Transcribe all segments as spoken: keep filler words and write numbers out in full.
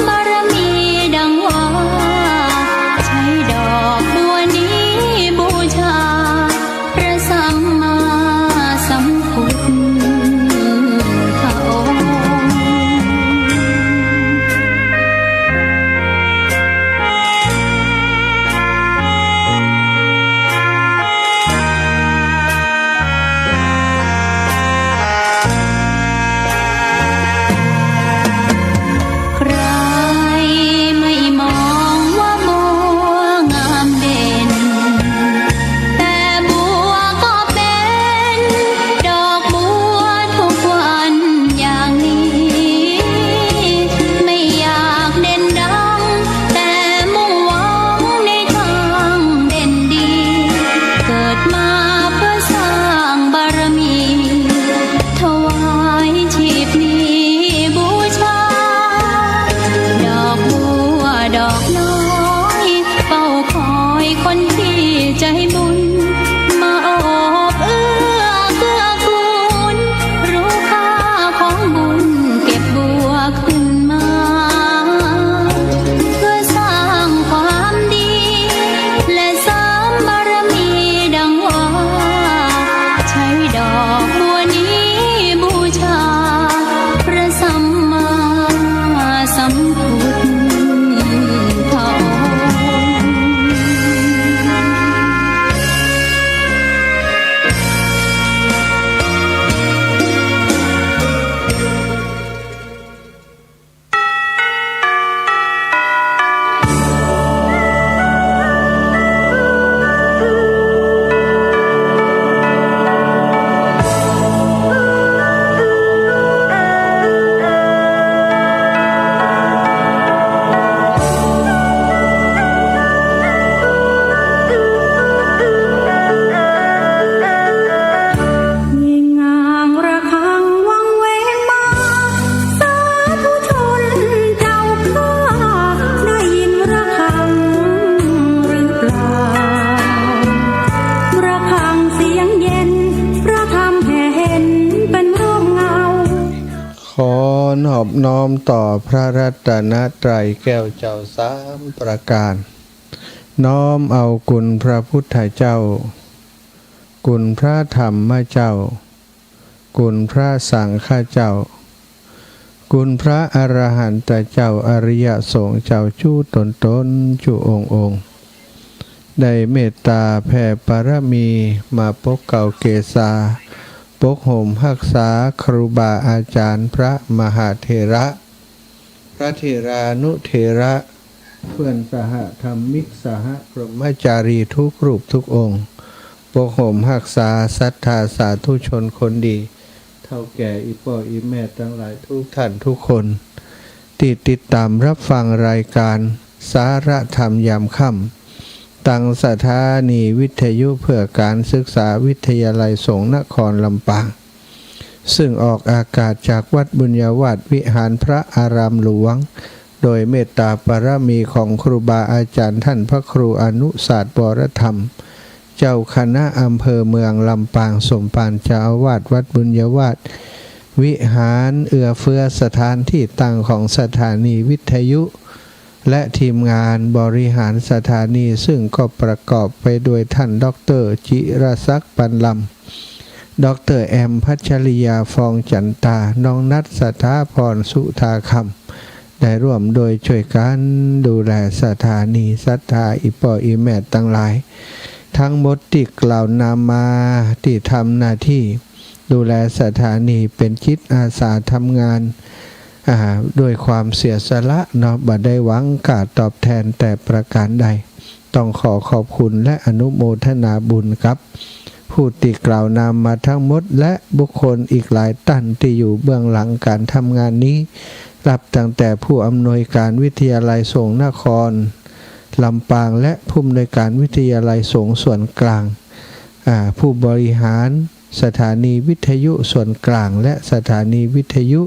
บารมีดังว่า ใช้ดอกบัวนี้บูชา พระสัมมาสัมพุทธองค์ ใครไม่มองว่าบัวงามเด่น แต่บัวก็เป็นดอกบัวทุกวันอย่างนี้ ไม่อยากเด่นดัง แต่มุ่งหวังในทางเด่นดี เกิดมาเพื่อสร้างบารมี ถวายชีพนี้บูชา ดอกบัวดอกน้อย เฝ้าคอยคนที่ใจบุญ มาโอบเอื้อเกื้อกูล รู้ค่าของบุญเก็บบัวขึ้นมา เพื่อสร้างความดี และเสริมบารมีดังว่า ใช้ดอกบัวนี้บูชา พระสัมมาสัมพุทธองค์ ระฆังวังเวงมา สาธุชนเจ้าข้า ได้ยินระฆังหรือเปล่า ระฆังเสียงเย็น พระธรรมแผ่เห็นเป็นร่มเงา ขอนอบน้อมต่อพระรัตนตรัยแก้วเจ้าสามประการ น้อมเอาคุณพระพุทธเจ้า คุณพระธรรมเจ้า คุณพระสังฆเจ้า คุณพระอรหันตเจ้า อริยสงฆ์เจ้า จุ๊ตนตน จุ๊องค์องค์ ได้เมตตาแผ่ปารมี มาปกเกล้าเกศา ปกห่มฮักษาครูบาอาจารย์ พระมหาเถระ พระเถรานุเถระ เพื่อนสหธรรมิก สหพรหมจารีทุกรูปทุกองค์ ปกห่มฮักษาศรัทธาสาธุชนคนดี เฒ่าแก่อี่ป้ออี่แม่ตังหลายทุกท่านทุกคน ตี้ติดต๋ามฮับฟังรายก๋านสาระธรรมยามค่ำ ตังสถานีวิทยุเพื่อการศึกษาวิทยาลัยสงฆ์นครลำปาง ซึ่งออกอากาศจากวัดบุญญาวาสวิหารพระอารามหลวง โดยเมตตาปารมีของครูบาอาจารย์ท่านพระครูอนุศาสตร์วรธรรม เจ้าคณะอำเภอเมืองลำปาง สมภารเจ้าอาวาสวัดบุญญาวาสวิหาร เอื้อเฟื้อสถานที่ตั้งของสถานีวิทยุ และทีมงานบริหารสถานี ซึ่งก็ประกอบไปด้วยท่านด็อกเตอร์จิรศักดิ์ ปันลำ ด็อกเตอร์แอม พัชริยา ฟองจันตา น้องนัท สถาพร สุธาคำ ได้ร่วมด้วยช่วยกันดูแลสถานี ศรัทธาอี่ป้ออี่แม่ตังหลาย ทั้งหมดตี้กล่าวนามมา ตี้ทำหน้าที่ดูแลสถานี เป๋นจิตอาสาทำงาน อ่า ด้วยความเสียสละเนาะ บ่ได้หวังค่าตอบแทนแต่ประการใด ต้องขอขอบคุณและอนุโมทนาบุญกับผู้ตี้กล่าวนามมาทั้งหมด และบุคคลอีกหลายต้านตี้อยู่เบื้องหลังก๋านทำงานนี้ นับตั้งแต่ผู้อำนวยการวิทยาลัยสงฆ์นครลำปาง และผู้อำนวยการวิทยาลัยสงฆ์ส่วนกลาง อ่า ผู้บริหารสถานีวิทยุส่วนกลาง และสถานีวิทยุ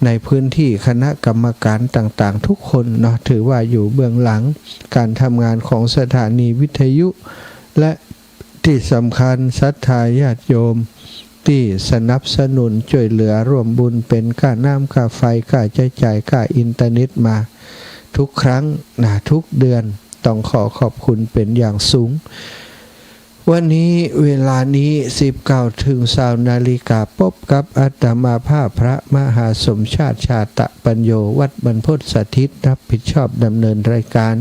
ในพื้นที่ คณะกรรมการต่างๆ ทุกคนเนาะ ถือว่าอยู่เบื้องหลังก๋านทำงานของสถานีวิทยุ และตี้สำคัญศรัทธาญาติโยม ตี้สนับสนุนจ้วยเหลือร่วมบุญเป๋นก้าน้ำก้าไฟก้าใจ๊จ่ายก้าอินเทอร์เน็ตมาทุกครั้งนะ ทุกเดือน ต้องขอขอบคุณเป๋นอย่างสูง วันนี้เวลานี้ สิบเก้า เถิง ซาวนาฬิกา ปบกับอาตมาภาพพระมหาสมชาติ ชาตะปัญโญ วัดบรรพตสถิต ฮับผิดชอบดำเนินรายก๋าน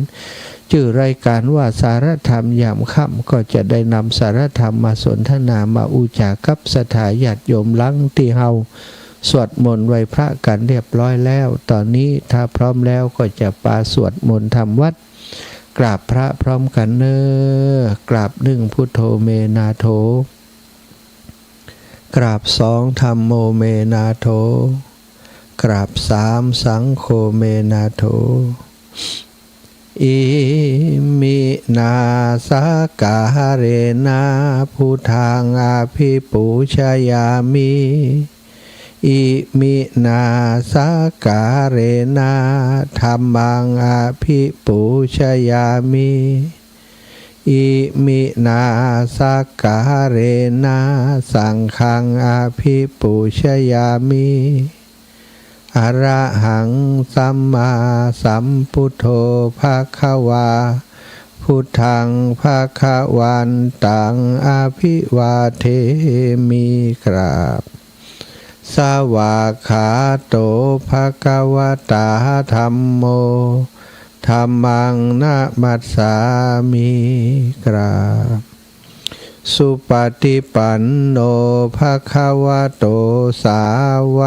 จื้อรายก๋านว่าสารธรรมยามค่ำ ก็จะได้นำสารธรรมมาสนทนามาอู้จ๋ากับศรัทธาญาติโยมหลังตี้เฮาสวดมนต์ไหว้พระกั๋นเรียบร้อยแล้ว ต๋อนนี้ถ้าพร้อมแล้วก็จะปาสวดมนต์ทำวัตร กราบพระพร้อมกั๋นเน่อ กราบนึ่ง พุทโธเมนาโถ กราบสอง ธัมโมเมนาโถ กราบสาม สังโฆเมนาโถ อิมินา สักกาเรนะ พุทธัง อภิปูชยามิ อิมินา สักกาเรนะ ธัมมัง อภิปูชยามิ อิมินา สักกาเรนะ สังฆัง อภิปูชยามิ อะระหัง สัมมาสัมพุทโธ ภะคะวา พุทธัง ภะคะวันตัง อะภิวาเทมิ กราบ สวากขาโต ภะคะวะตา ธัมโม ธัมมัง นะมัสสามิ กราบ สุปฏิปันโน ภะคะวะโต สาว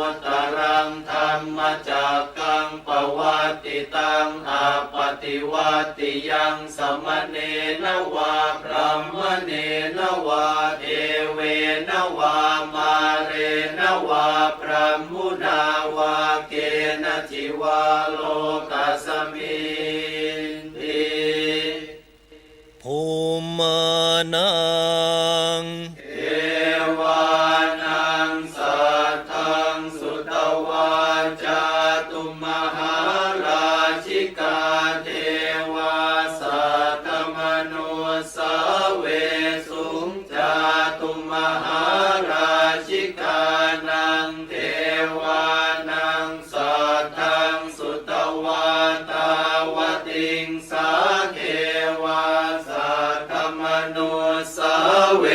กตรัง ธัมมจักกัง ปวัตติตัง อัปปะติวัตติยัง สมะเณนะวา พรามะเณนะวา เทเวนะวา มาเรนะวา พรามมุนาวา เกนะจิวา โลกัสมินติ ภูมานัง เทวานัง สัทธัง สุตวา จาตุมหาราชิกา เทวา สัทธมนุสสาเวสุง จาตุมหาราชิกานัง เทวานัง สัทธัง สุตวา ตาวติงสา เทวา สัทธมนุสสาเว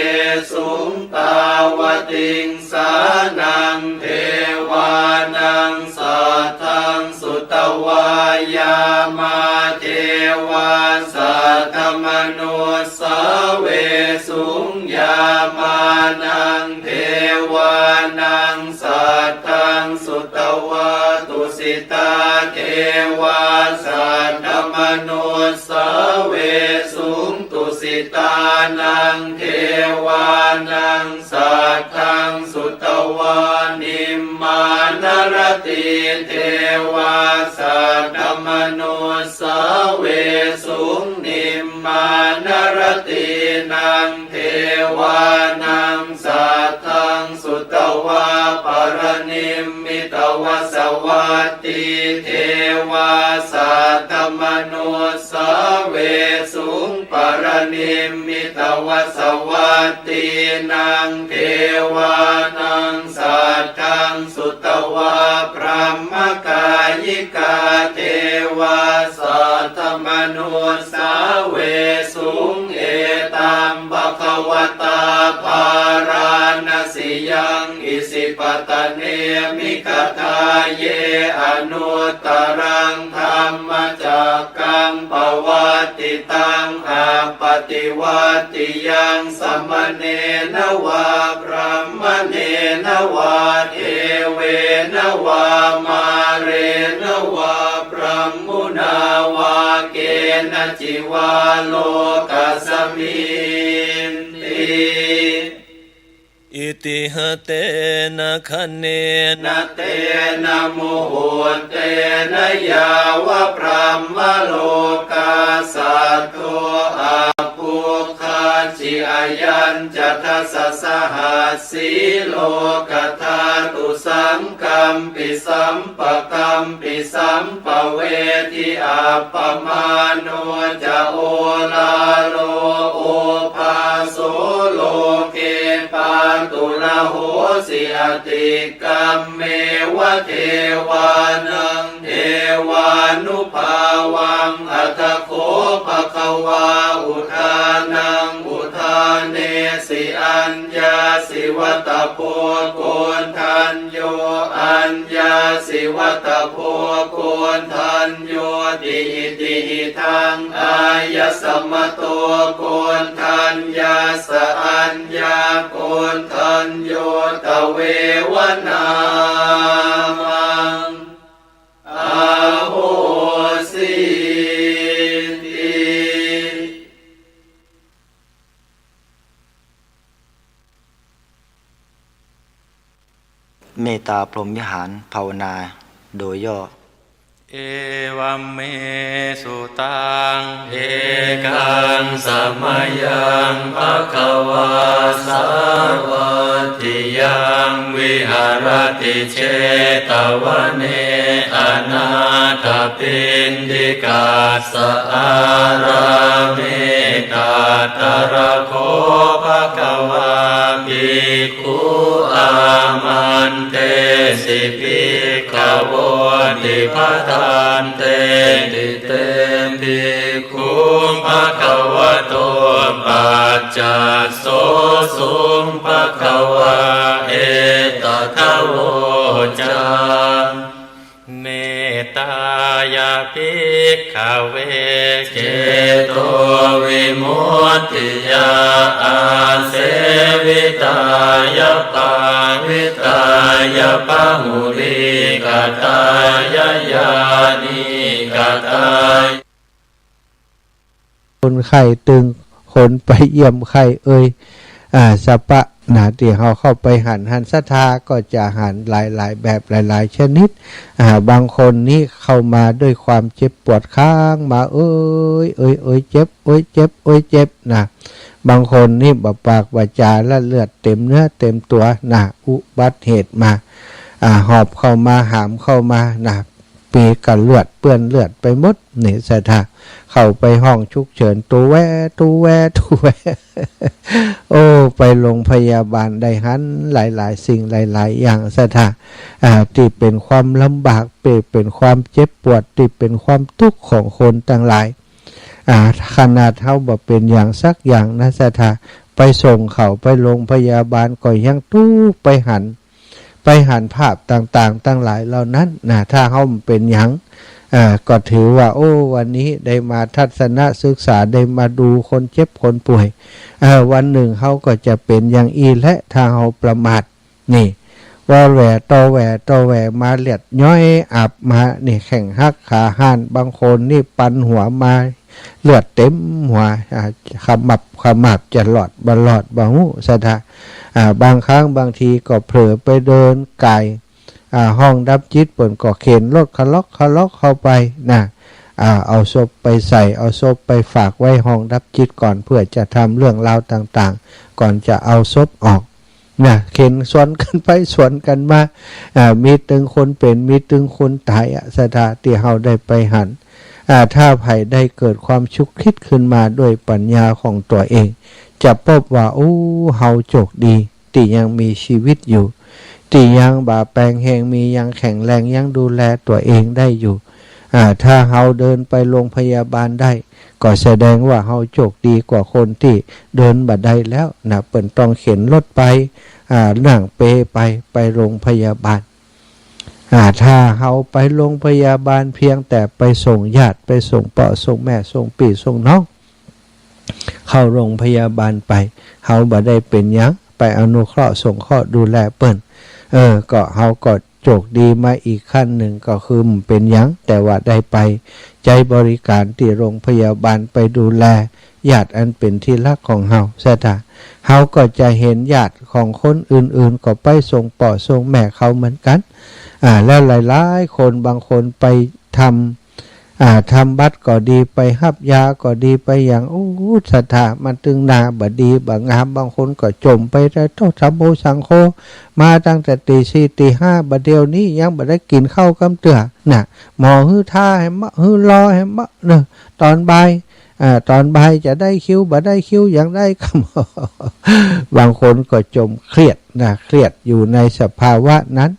สุง ตาวติงสานัง เทวานัง สัทธัง สุตวา ยามา เทวา สัทธมนุสสาเวสุง ยามานัง เทวานัง สัทธัง สุตวา ตุสิตา เทวา สัทธมนุสสาเวสุง ตุสิตานัง เทวานัง สัทธัง สุตวา นิมมานรตี เทวา สัทธมนุสสาเวสุง นิมมานรตีนัง เทวานัง สัทธัง สุตวา ปะระนิมมิตวสวัตตี เทวา สัทธมนุสสาเวสุง ปะระนิมมิตวสวัตตีนัง เทวานัง สัทธัง สุตวา พรหมกายิกา เทวา สัทธมนุสสาเวสุง เอตัมภะคะวะตา ภาราณสียัง อิสิ Paṭhanemigadāye anuttaraṃ dhammacakkaṃ pavattitaṃ appaṭivattiyaṃ samaṇena vā brāhmaṇena vā devena vā mārena vā brahmunā vā kenaci vā lokasminti. Itiha tena khaṇena tena muhuttena yāva brahmalokā saddo abbhuggacchi. Ayañca dasasahassī lokadhātu saṅkampi sampakampi sampavedhi. Appamāṇo ca oḷāro obhāso loke pāturahosi atikkammeva devānaṃ devānubhāvaṃ. Atha kho bhagavā udānaṃ udānesi: Aññāsi vata bho koṇḍañño, aññāsi vata bho koṇḍaññoti. Iti idaṃ āyasmato koṇḍaññassa aññākoṇḍañño tveva nāmaṃ ahosīti. เมตตาพรหมวิหารภาวนาโดยย่อ Evaṃ me sutaṃ. Ekaṃ samayaṃ bhagavā sāvatthiyaṃ viharati jetavane anāthapiṇḍikassa ārāme. Tatra kho bhagavā bhikkhū āmantesi bhikkhavoti. Bhadanteti te bhikkhū bhagavato paccassosuṃ. Bhagavā etadavoca: Mettāya bhikkhave cetovimuttiyā āsevitāya bhāvitāya bahulīkatāya yānīkatāya คนไข้ตึง คนไปเยี่ยมไข้เอย อ่า สะปะ นะ ตี้เฮาเข้าไปหัน หันศรัทธาก็จะหันหลายๆ แบบหลายๆ ชนิด อ่า บางคนนี่เข้ามาด้วยความเจ็บปวดค้างมา เอย เอย เอย เจ็บ เอย เจ็บ เอย เจ็บ นะ บางคนนี่บ่ปากบ่จาละ เลือดเต็มเนื้อเต็มตัว นะ อุบัติเหตุมา อ่า หอบเข้ามา หามเข้ามา นะ เปกั๋นเลือด เปื้อนเลือดไปหมด นี่ศรัทธา เข้าไปห้องฉุกเฉิน ตูแว ตูแว ตูแว โอ้ ไปโรงพยาบาลได้หันหลายๆ สิ่งหลายๆ อย่างศรัทธา อ่า ตี้เป๋นความลำบาก เป๋น เป๋นความเจ็บปวด ตี้เป๋นความตุ๊กข์ของคนตังหลาย อ่า ขนาดเฮาบ่เป๋นหยังสักอย่างนะศรัทธา ไปส่งเขาไปโรงพยาบาลก็ยังตุ๊กข์ ไปหัน ไปหันภาพต่างๆ ตังหลายเหล่านั้นนะ ถ้าเฮาบ่เป๋นหยัง เอ่อ ก็ถือว่า โอ้ วันนี้ได้มาทัศนศึกษา ได้มาดูคนเจ็บคนป่วย เอ่อ วันหนึ่งเฮาก็จะเป๋นอย่างอี้แหละ ถ้าเฮาประมาท นี่ วอแหว่ตอแหว่ตอแหว่มา เลือดย้อยอาบมา นี่ แข้งหักขาห้าน บางคนนี่ปันหัวมา เลือดเต็มหัว อ่า ขมับขมับจะรอดบ่รอดบ่ฮู้ศรัทธา อ่า บางครั้งบางทีก็เผลอไปเดินก่าย อ่า ห้องดับจิต เปิ้นก็เข็นรถคาล็อกคาล็อกเข้าไปนะ อ่า เอาศพไปใส่ เอาศพไปฝากไว้ห้องดับจิตก่อน เพื่อจะทำเรื่องราวต่างๆ ก่อนจะเอาศพออก นะ เข็นสวนกันไปสวนกันมา อ่า มีตึงคนเป๋น มีตึงคนต๋ายอะ ศรัทธา ตี้เฮาได้ไปหัน อ่า ถ้าใผได้เกิดความชุกคิดขึ้นมาด้วยปัญญาของตั๋วเอง จะปบว่า โอ้ เฮาโจคดี ตี้ยังมีชีวิตอยู่ ตี้ยังบ่าแปงแฮง มียังแข็งแรง ยังดูแลตั๋วเองได้อยู่ อ่า ถ้าเฮาเดินไปโรงพยาบาลได้ ก็แสดงว่าเฮาโจคดีกว่าคนตี้เดินบ่ได้แล้วนะ เปิ้นต้องเข็นรถไป อ่า นั่งเปไป ไปโรงพยาบาล อ่า ถ้าเฮาไปโรงพยาบาลเพียงแต่ไปส่งญาติ ไปส่งป้อส่งแม่ ส่งปี้ส่งน้อง เข้าโรงพยาบาลไป เฮาบ่ได้เป๋นหยัง ไปอนุเคราะห์สงเคราะห์ดูแลเปิ้น เออ ก็เฮาก็โจคดีมาอีกขั้นนึ่ง ก็คือบ่เป๋นหยัง แต่ว่าได้ไปใจ๊บริการตี้โรงพยาบาล ไปดูแลญาติอันเป๋นตี้ฮักของเฮา ศรัทธา เฮาก็จะหันญาติของคนอื่นๆ ก็ไปส่งป้อส่งแม่เขาเหมือนกั๋น อ่า แล้วหลายๆ คน บางคนไปทำ อ่า ทำบัตรก็ดี ไปฮับยาก็ดี ไปหยัง โอ้ ศรัทธา มันตึงหน้าบ่ดีบ่งาม บางคนก็จ่มไปแต่โต๊ะ ธัมโม สังโฆ มาตั้งแต่ตี๋สี่ตี๋ห้า บ่าเดี่ยวนี้ยังบ่ได้กิ๋นข้าวกำเตื้อ น่ะ หมอหื้อท่าแหมเนาะ หื้อรอแหมเนาะ เนาะ ต๋อนบ่าย อ่า ต๋อนบ่ายจะได้คิว บ่ได้คิว ยังได้กำ บางคนก็จ่มเครียดนะ เครียดอยู่ในสภาวะนั้น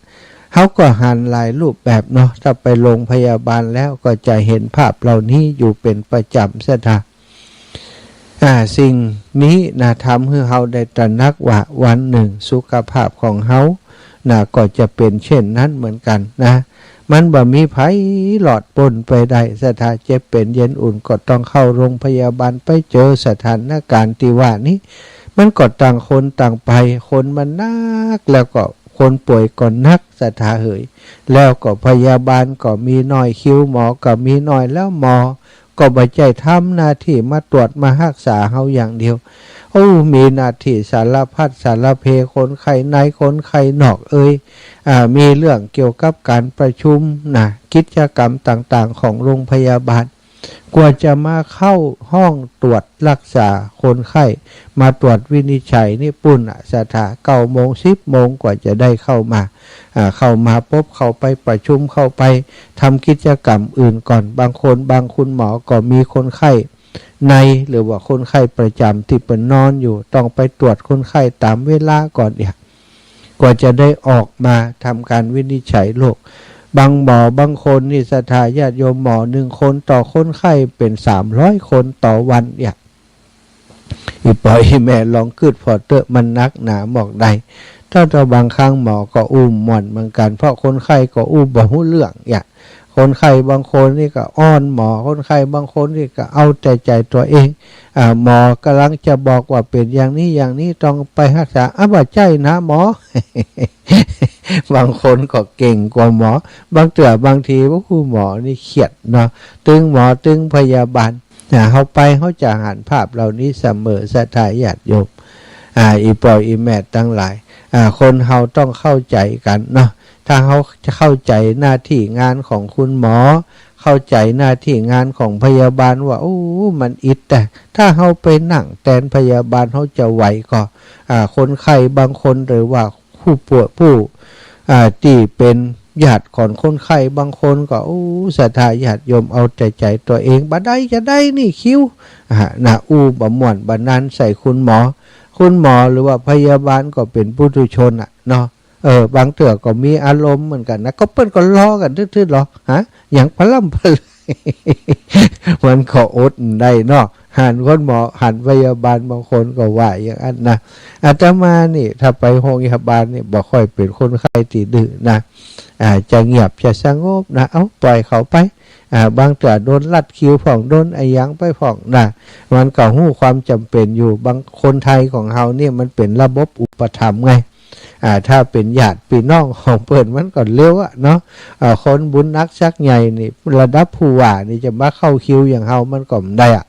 เฮาก็หันหลายรูปแบบเนาะ ถ้าไปโรงพยาบาลแล้วก็จะหันภาพเหล่านี้อยู่เป๋นประจ๋ำ ศรัทธา อ่า สิ่งนี้นะ ทำหื้อเฮาได้ตระหนักว่าวันนึ่งสุขภาพของเฮานะ ก็จะเป๋นเช่นนั้นเหมือนกั๋นนะ มันบ่มีใผหลอดป๊นไปได้ ศรัทธา เจ็บเป๋นเย็นอุ่นก็ต้องเข้าโรงพยาบาล ไปเจอสถานการณ์ตี้ว่านี้ มันก็ต่างคนต่างไป คนมันนัก แล้วก็คนป่วยก็นัก ศรัทธาเหย แล้วก็พยาบาลก็มีน้อย คิวหมอก็มีน้อย แล้วหมอก็บ่ใจ้ทำหน้าตี้มาตรวจมาฮักษาเฮาอย่างเดียว โอ้ มีหน้าตี้สารพัดสารเพ คนไข้ใน คนไข้นอกเอย อ่า มีเรื่องเกี่ยวกับก๋านประชุมนะ กิจกรรมต่างๆ ของโรงพยาบาล กว่าจะมาเข้าห้องตรวจฮักษาคนไข้ มาตรวจวินิจฉัยนี่ปู้นน่ะ ศรัทธา เก้าโมง สิบโมง กว่าจะได้เข้ามา อ่า เข้ามาปุ๊บ เข้าไปประชุม เข้าไปทำกิจกรรมอื่นก่อน บางคน บางคุณหมอก็มีคนไข้ใน หรือว่าคนไข้ประจ๋ำตี้เปิ้นนอนอยู่ ต้องไปตรวจคนไข้ต๋ามเวลาก่อนเนี่ย กว่าจะได้ออกมาทำก๋านวินิจฉัยโรค บางหมอ บางคนนี่ ศรัทธาญาติโยม หมอนึ่งคนต่อคนไข้เป๋นสามร้อยคนต่อวันเนี่ย อี่ป้ออี่แม่ลองกึ๊ดผ่อเต๊อะ มันนักหนามอกใด แต่ แต่บางครั้งหมอก็อู้บ่ม่วนเหมือนกั๋น เพราะคนไข้ก็อู้บ่ฮู้เรื่องเนี่ย คนไข้บางคนนี่ก็อ้อนหมอ คนไข้บางคนนี่ก็เอาแต่ใจ๋ตั๋วเอง อ่า หมอกำลังจะบอกว่าเป๋นอย่างนี้อย่างนี้ ต้องไปฮักษา อ้าว บ่ใจ้นะหมอ บางคนก็เก่งกว่าหมอ บางเตื้อบางที โอ้โห หมอนี่เครียดเนาะ ตึงหมอตึงพยาบาล อ่า เฮาไปเฮาจะหันภาพเหล่านี้เสมอ ศรัทธาญาติโยม อ่า อี่ป้ออี่แม่ตังหลาย อ่า คนเฮาต้องเข้าใจ๋กั๋นเนาะ ถ้าเฮาเข้าใจ๋หน้าตี้งานของคุณหมอ เข้าใจ๋หน้าตี้งานของพยาบาลว่า โอ้ มันอิดแต่ ถ้าเฮาไปนั่งแตนพยาบาล เฮาจะไหวก่อ อ่า คนไข้บางคน หรือว่าผู้ป่วย ผู้ อ่า ตี้เป๋นญาติของคนไข้บางคนก็ โอ้ ศรัทธาญาติโยมเอาแต่ใจ๋ตั๋วเอง บ่ได้จะได้นี่คิว อ่า นะ อู้บ่ม่วนบ่นันใส่คุณหมอ คุณหมอหรือว่าพยาบาลก็เป๋นปุถุชนน่ะเนาะ เออ บางเตื้อก็มีอารมณ์เหมือนกั๋นนะ ก็เปิ้นก็รอกั๋นทื่อๆ หรอ ฮะ หยังพะล่ำพะเลื่อย มันก็อดได้เนาะ หันคุณหมอ หันพยาบาล บางคนก็ว่าอย่างนั้นนะ อาตมานี่ ถ้าไปโฮงพยาบาลนี่ บ่ค่อยเป๋นคนไข้ตี้ดื้อนะ อ่า จะเงียบ จะสงบนะ เอ้า ปล่อยเขาไป อ่า บางเตื้อโดนลัดคิวพ่อง โดนอะหยังไปพ่องนะ มันก็ฮู้ความจ๋ำเป๋นอยู่ บาง คนไทยของเฮานี่มันเป๋นระบบอุปถัมภ์ไง อ่า ถ้าเป๋นญาติปี้น้องของเปิ้นมันก็เร็วอะเนาะ อ่า คนบุญหนักศักดิ์ใหญ่นี่ ระดับผู้ว่านี่จะมาเข้าคิวอย่างเฮามันก็บ่ได้อะ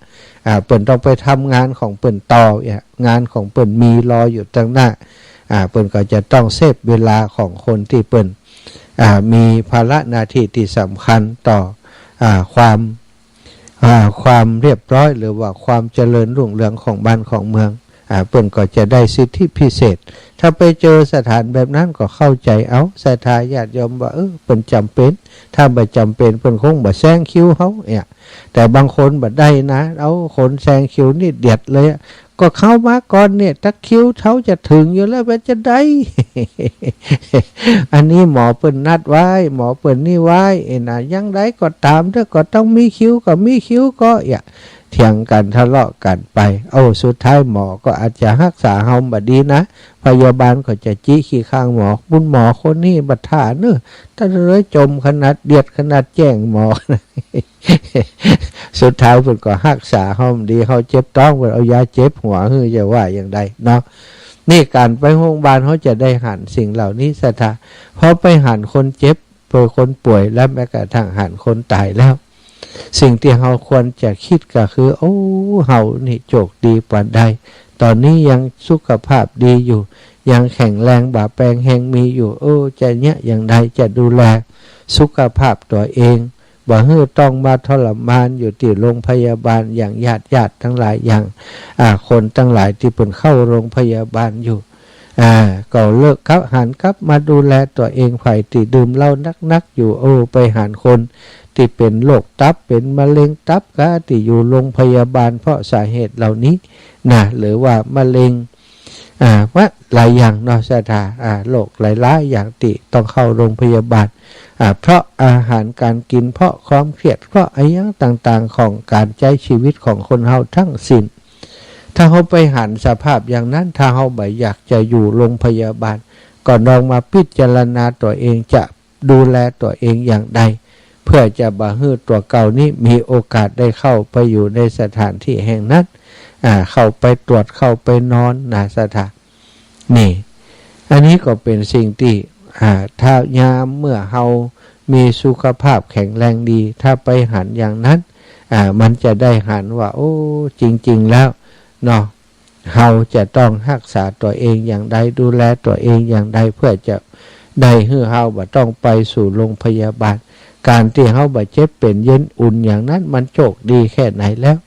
อ่า เปิ้นต้องไปทำงานของเปิ้นต่อเนี่ย งานของเปิ้นมีรออยู่ตังหน้า อ่า เปิ้นก็จะต้องเซฟเวลาของคนตี้เปิ้น อ่า มีภาระหน้าตี้ตี้สำคัญต่อ อ่า ความ อ่า ความเรียบร้อย หรือว่าความเจริญรุ่งเรืองของบ้านของเมือง อ่า เปิ้นก็จะได้สิทธิพิเศษ ถ้าไปเจอสถานแบบนั้นก็เข้าใจ๋เอา ศรัทธาญาติโยมว่า เออ เปิ้นจ๋ำเป๋น ถ้าบ่จ๋ำเป๋นเปิ้นคงบ่แซงคิวเฮาเนี่ย แต่บางคนบ่ได้นะ เอ้า คนแซงคิวนี่เดียดเลยอะ ก็เข้ามาก่อนเนี่ย ตะคริวเฮาจะเถิงอยู่แล้ว ว่าจะได้ อันนี้หมอเปิ้นนัดไว้ หมอเปิ้นนี่ไว้ เอ้ยนะ อย่างใดก็ต๋ามเต๊อะ ก็ต้องมีคิว ก็มีคิวก็ อย่า เถียงกั๋นทะเลาะกั๋นไป โอ้ สุดท้ายหมอก็อาจจะฮักษาเฮาบ่ดีนะ พยาบาลก็จะจี๊ขี้ข้างหมอ บุญหมอคนนี้บ่ถ่าเน่อ ตะเลยจมขนาดเดียดขนาดแจ้งหมอ สุดท้ายเปิ้นก็ฮักษาเฮาบ่ดี เฮาเจ็บต๊อง เปิ้นเอายาเจ็บหัวหื้อ จะว่าอย่างใดเนาะ นี่ก๋านไปโฮงบาล เฮาจะได้หันสิ่งเหล่านี้ศรัทธา พอไปหันคนเจ็บ เปื้อคนป่วย และแม้กระทั่งหันคนต๋ายแล้ว สิ่งตี้เฮาควรจะกึ๊ดก็คือ โอ้ เฮานี่โจคดีปานใด ต๋อนนี้ยังสุขภาพดีอยู่ ยังแข็งแรงบ่าแปงแฮงมีอยู่ โอ้ จะเยียะอย่างใด จะดูแลสุขภาพตั๋วเอง บ่หื้อต้องมาทรมานอยู่ตี้โฮงพยาบาล อย่างญาติๆ ตังหลาย อย่าง อ่า คนตังหลายตี้เปิ้นเข้าโฮงพยาบาลอยู่ อ่า ก็เลิกกับ หันกลับมาดูแลตั๋วเอง ใผตี้ดื่มเหล้านักๆ อยู่ โอ้ ไปหันคนตี้เป๋นโรคตับ เป๋นมะเร็งตับกา ตี้อยู่โฮงพยาบาลเพราะสาเหตุเหล่านี้นะ หรือว่ามะเร็ง อ่า ว่าหลายอย่างเนาะศรัทธา อ่า โรคหลายๆ อย่างตี้ต้องเข้าโฮงพยาบาล อ่า เพราะอาหารก๋านกิ๋น เพราะความเครียด เพราะอะหยังต่างๆ ของก๋านใจ๊ชีวิตของคนเฮาตังสิ้น ถ้าเฮาไปหันสภาพอย่างนั้น ถ้าเฮาบ่อยากจะอยู่โฮงพยาบาล ก็ลองมาพิจารณาตั๋วเอง จะดูแลตั๋วเองอย่างใด เปื้อจะบ่หื้อตั๋วเก่านี้มีโอกาสได้เข้าไปอยู่ในสถานตี้แห่งนั้น อ่า เข้าไปตรวจ เข้าไปนอนนะศรัทธา นี่ อันนี้ก็เป๋นสิ่งตี้ อ่า ถ้ายามเมื่อเฮามีสุขภาพแข็งแรงดี ถ้าไปหันอย่างนั้น อ่า มันจะได้หันว่า โอ้ จริงๆ แล้วเนาะ เฮาจะต้องฮักษาตั๋วเองอย่างใด ดูแลตั๋วเองอย่างใด เปื้อจะได้หื้อเฮาบ่ต้องไปสู่โฮงพยาบาล ก๋านตี้เฮาบ่เจ็บเป๋นเย็นอุ่นอย่างนั้น มันโจคดีแค่ไหนแล้ว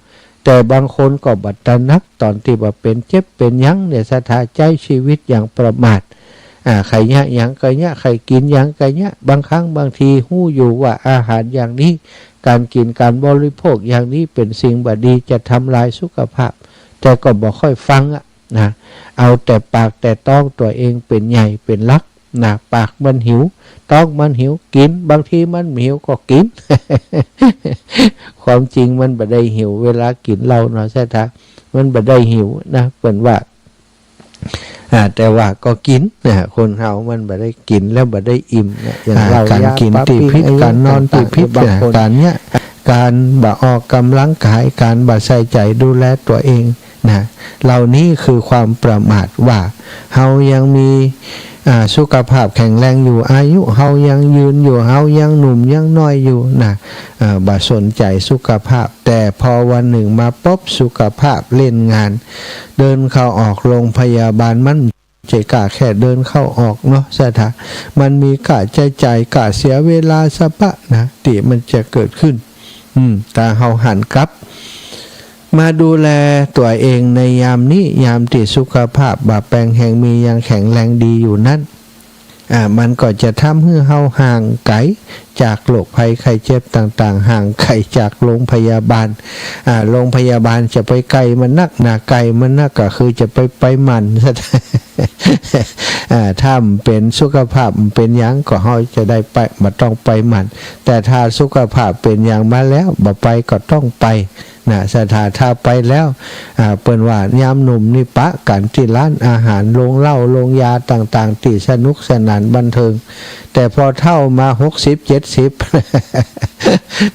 แต่บางคนก็บ่ตระหนัก ต๋อนตี้บ่าเป๋นเจ็บเป๋นหยังเนี่ยศรัทธา ใจ๊ชีวิตอย่างประมาท อ่า ใค่เยียะหยังก็เยียะ ใค่กิ๋นหยังก็เยียะ บางครั้งบางทีฮู้อยู่ว่าอาหารอย่างนี้ ก๋านกิ๋นก๋านบริโภคอย่างนี้เป๋นสิ่งบ่ดี จะทำลายสุขภาพ แต่ก็บ่ค่อยฟังอะนะ เอาแต่ปากแต่ต๊องตั๋วเองเป๋นใหญ่เป๋นหลัก นะ ปากมันหิว ต๊องมันหิว กิ๋น บางทีมันบ่หิวก็กิ๋น ความจริงมันบ่ได้หิว เวลากิ๋นเหล้าเนาะศรัทธา มันบ่ได้หิวนะ เปิ้นว่า อ่า แต่ว่าก็กิ๋นนะ คนเฮามันบ่ได้กิ๋นแล้วบ่ได้อิ่มนะ อย่าง อ่า เหล้า ก๋านกิ๋นตี้ผิด ก๋านนอนตี้ผิด บางคน ก๋านเยียะ ก๋านบ่ออกก๋ำลังก๋าย ก๋านบ่ใส่ใจ๋ดูแลตั๋วเอง นะ เหล่านี้คือความประมาทว่า เฮายังมี อ่า สุขภาพแข็งแรงอยู่ อายุเฮายังยืนอยู่ เฮายังหนุ่มยังน้อยอยู่นะ เอ่อ บ่สนใจ๋สุขภาพ แต่พอวันหนึ่งมาปบสุขภาพเล่นงาน เดินเข้าออกโฮงพยาบาล มันบ่ใจ้ก้าแค่เดินเข้าออกเนาะศรัทธา มันมีก้าใจ๊จ่าย ก้าเสียเวลาสะปะนะ ตี้มันจะเกิดขึ้น อืม ถ้าเฮาหันกลับ มาดูแลตั๋วเองในยามนี้ ยามตี้สุขภาพบ่าแปงแฮงมี ยังแข็งแรงดีอยู่นั้น อ่า มันก็จะทำหื้อเฮาห่างไก๋จากโรคภัยไข้เจ็บต่างๆ ห่างไก๋จากโฮงพยาบาล อ่า โฮงพยาบาลจะไปไก๋มันนักนะ ไก๋มันนักก็คือจะไป ไปหมั้น อ่า ถ้าบ่เป๋นสุขภาพบ่เป๋นหยังก็เฮาจะได้ไป บ่ต้องไปหมั้น แต่ถ้าสุขภาพเป๋นหยังมาแล้ว บ่ไปก็ต้องไป นะศรัทธา ถ้าไปแล้ว อ่า เปิ้นว่ายามหนุ่มนี่ปะกั๋นตี้ร้านอาหาร โฮงเหล้า โฮงยาต่างๆ ตี้สนุกสนานบันเทิง แต่พอเฒ่ามาหกสิบ เจ็ดสิบ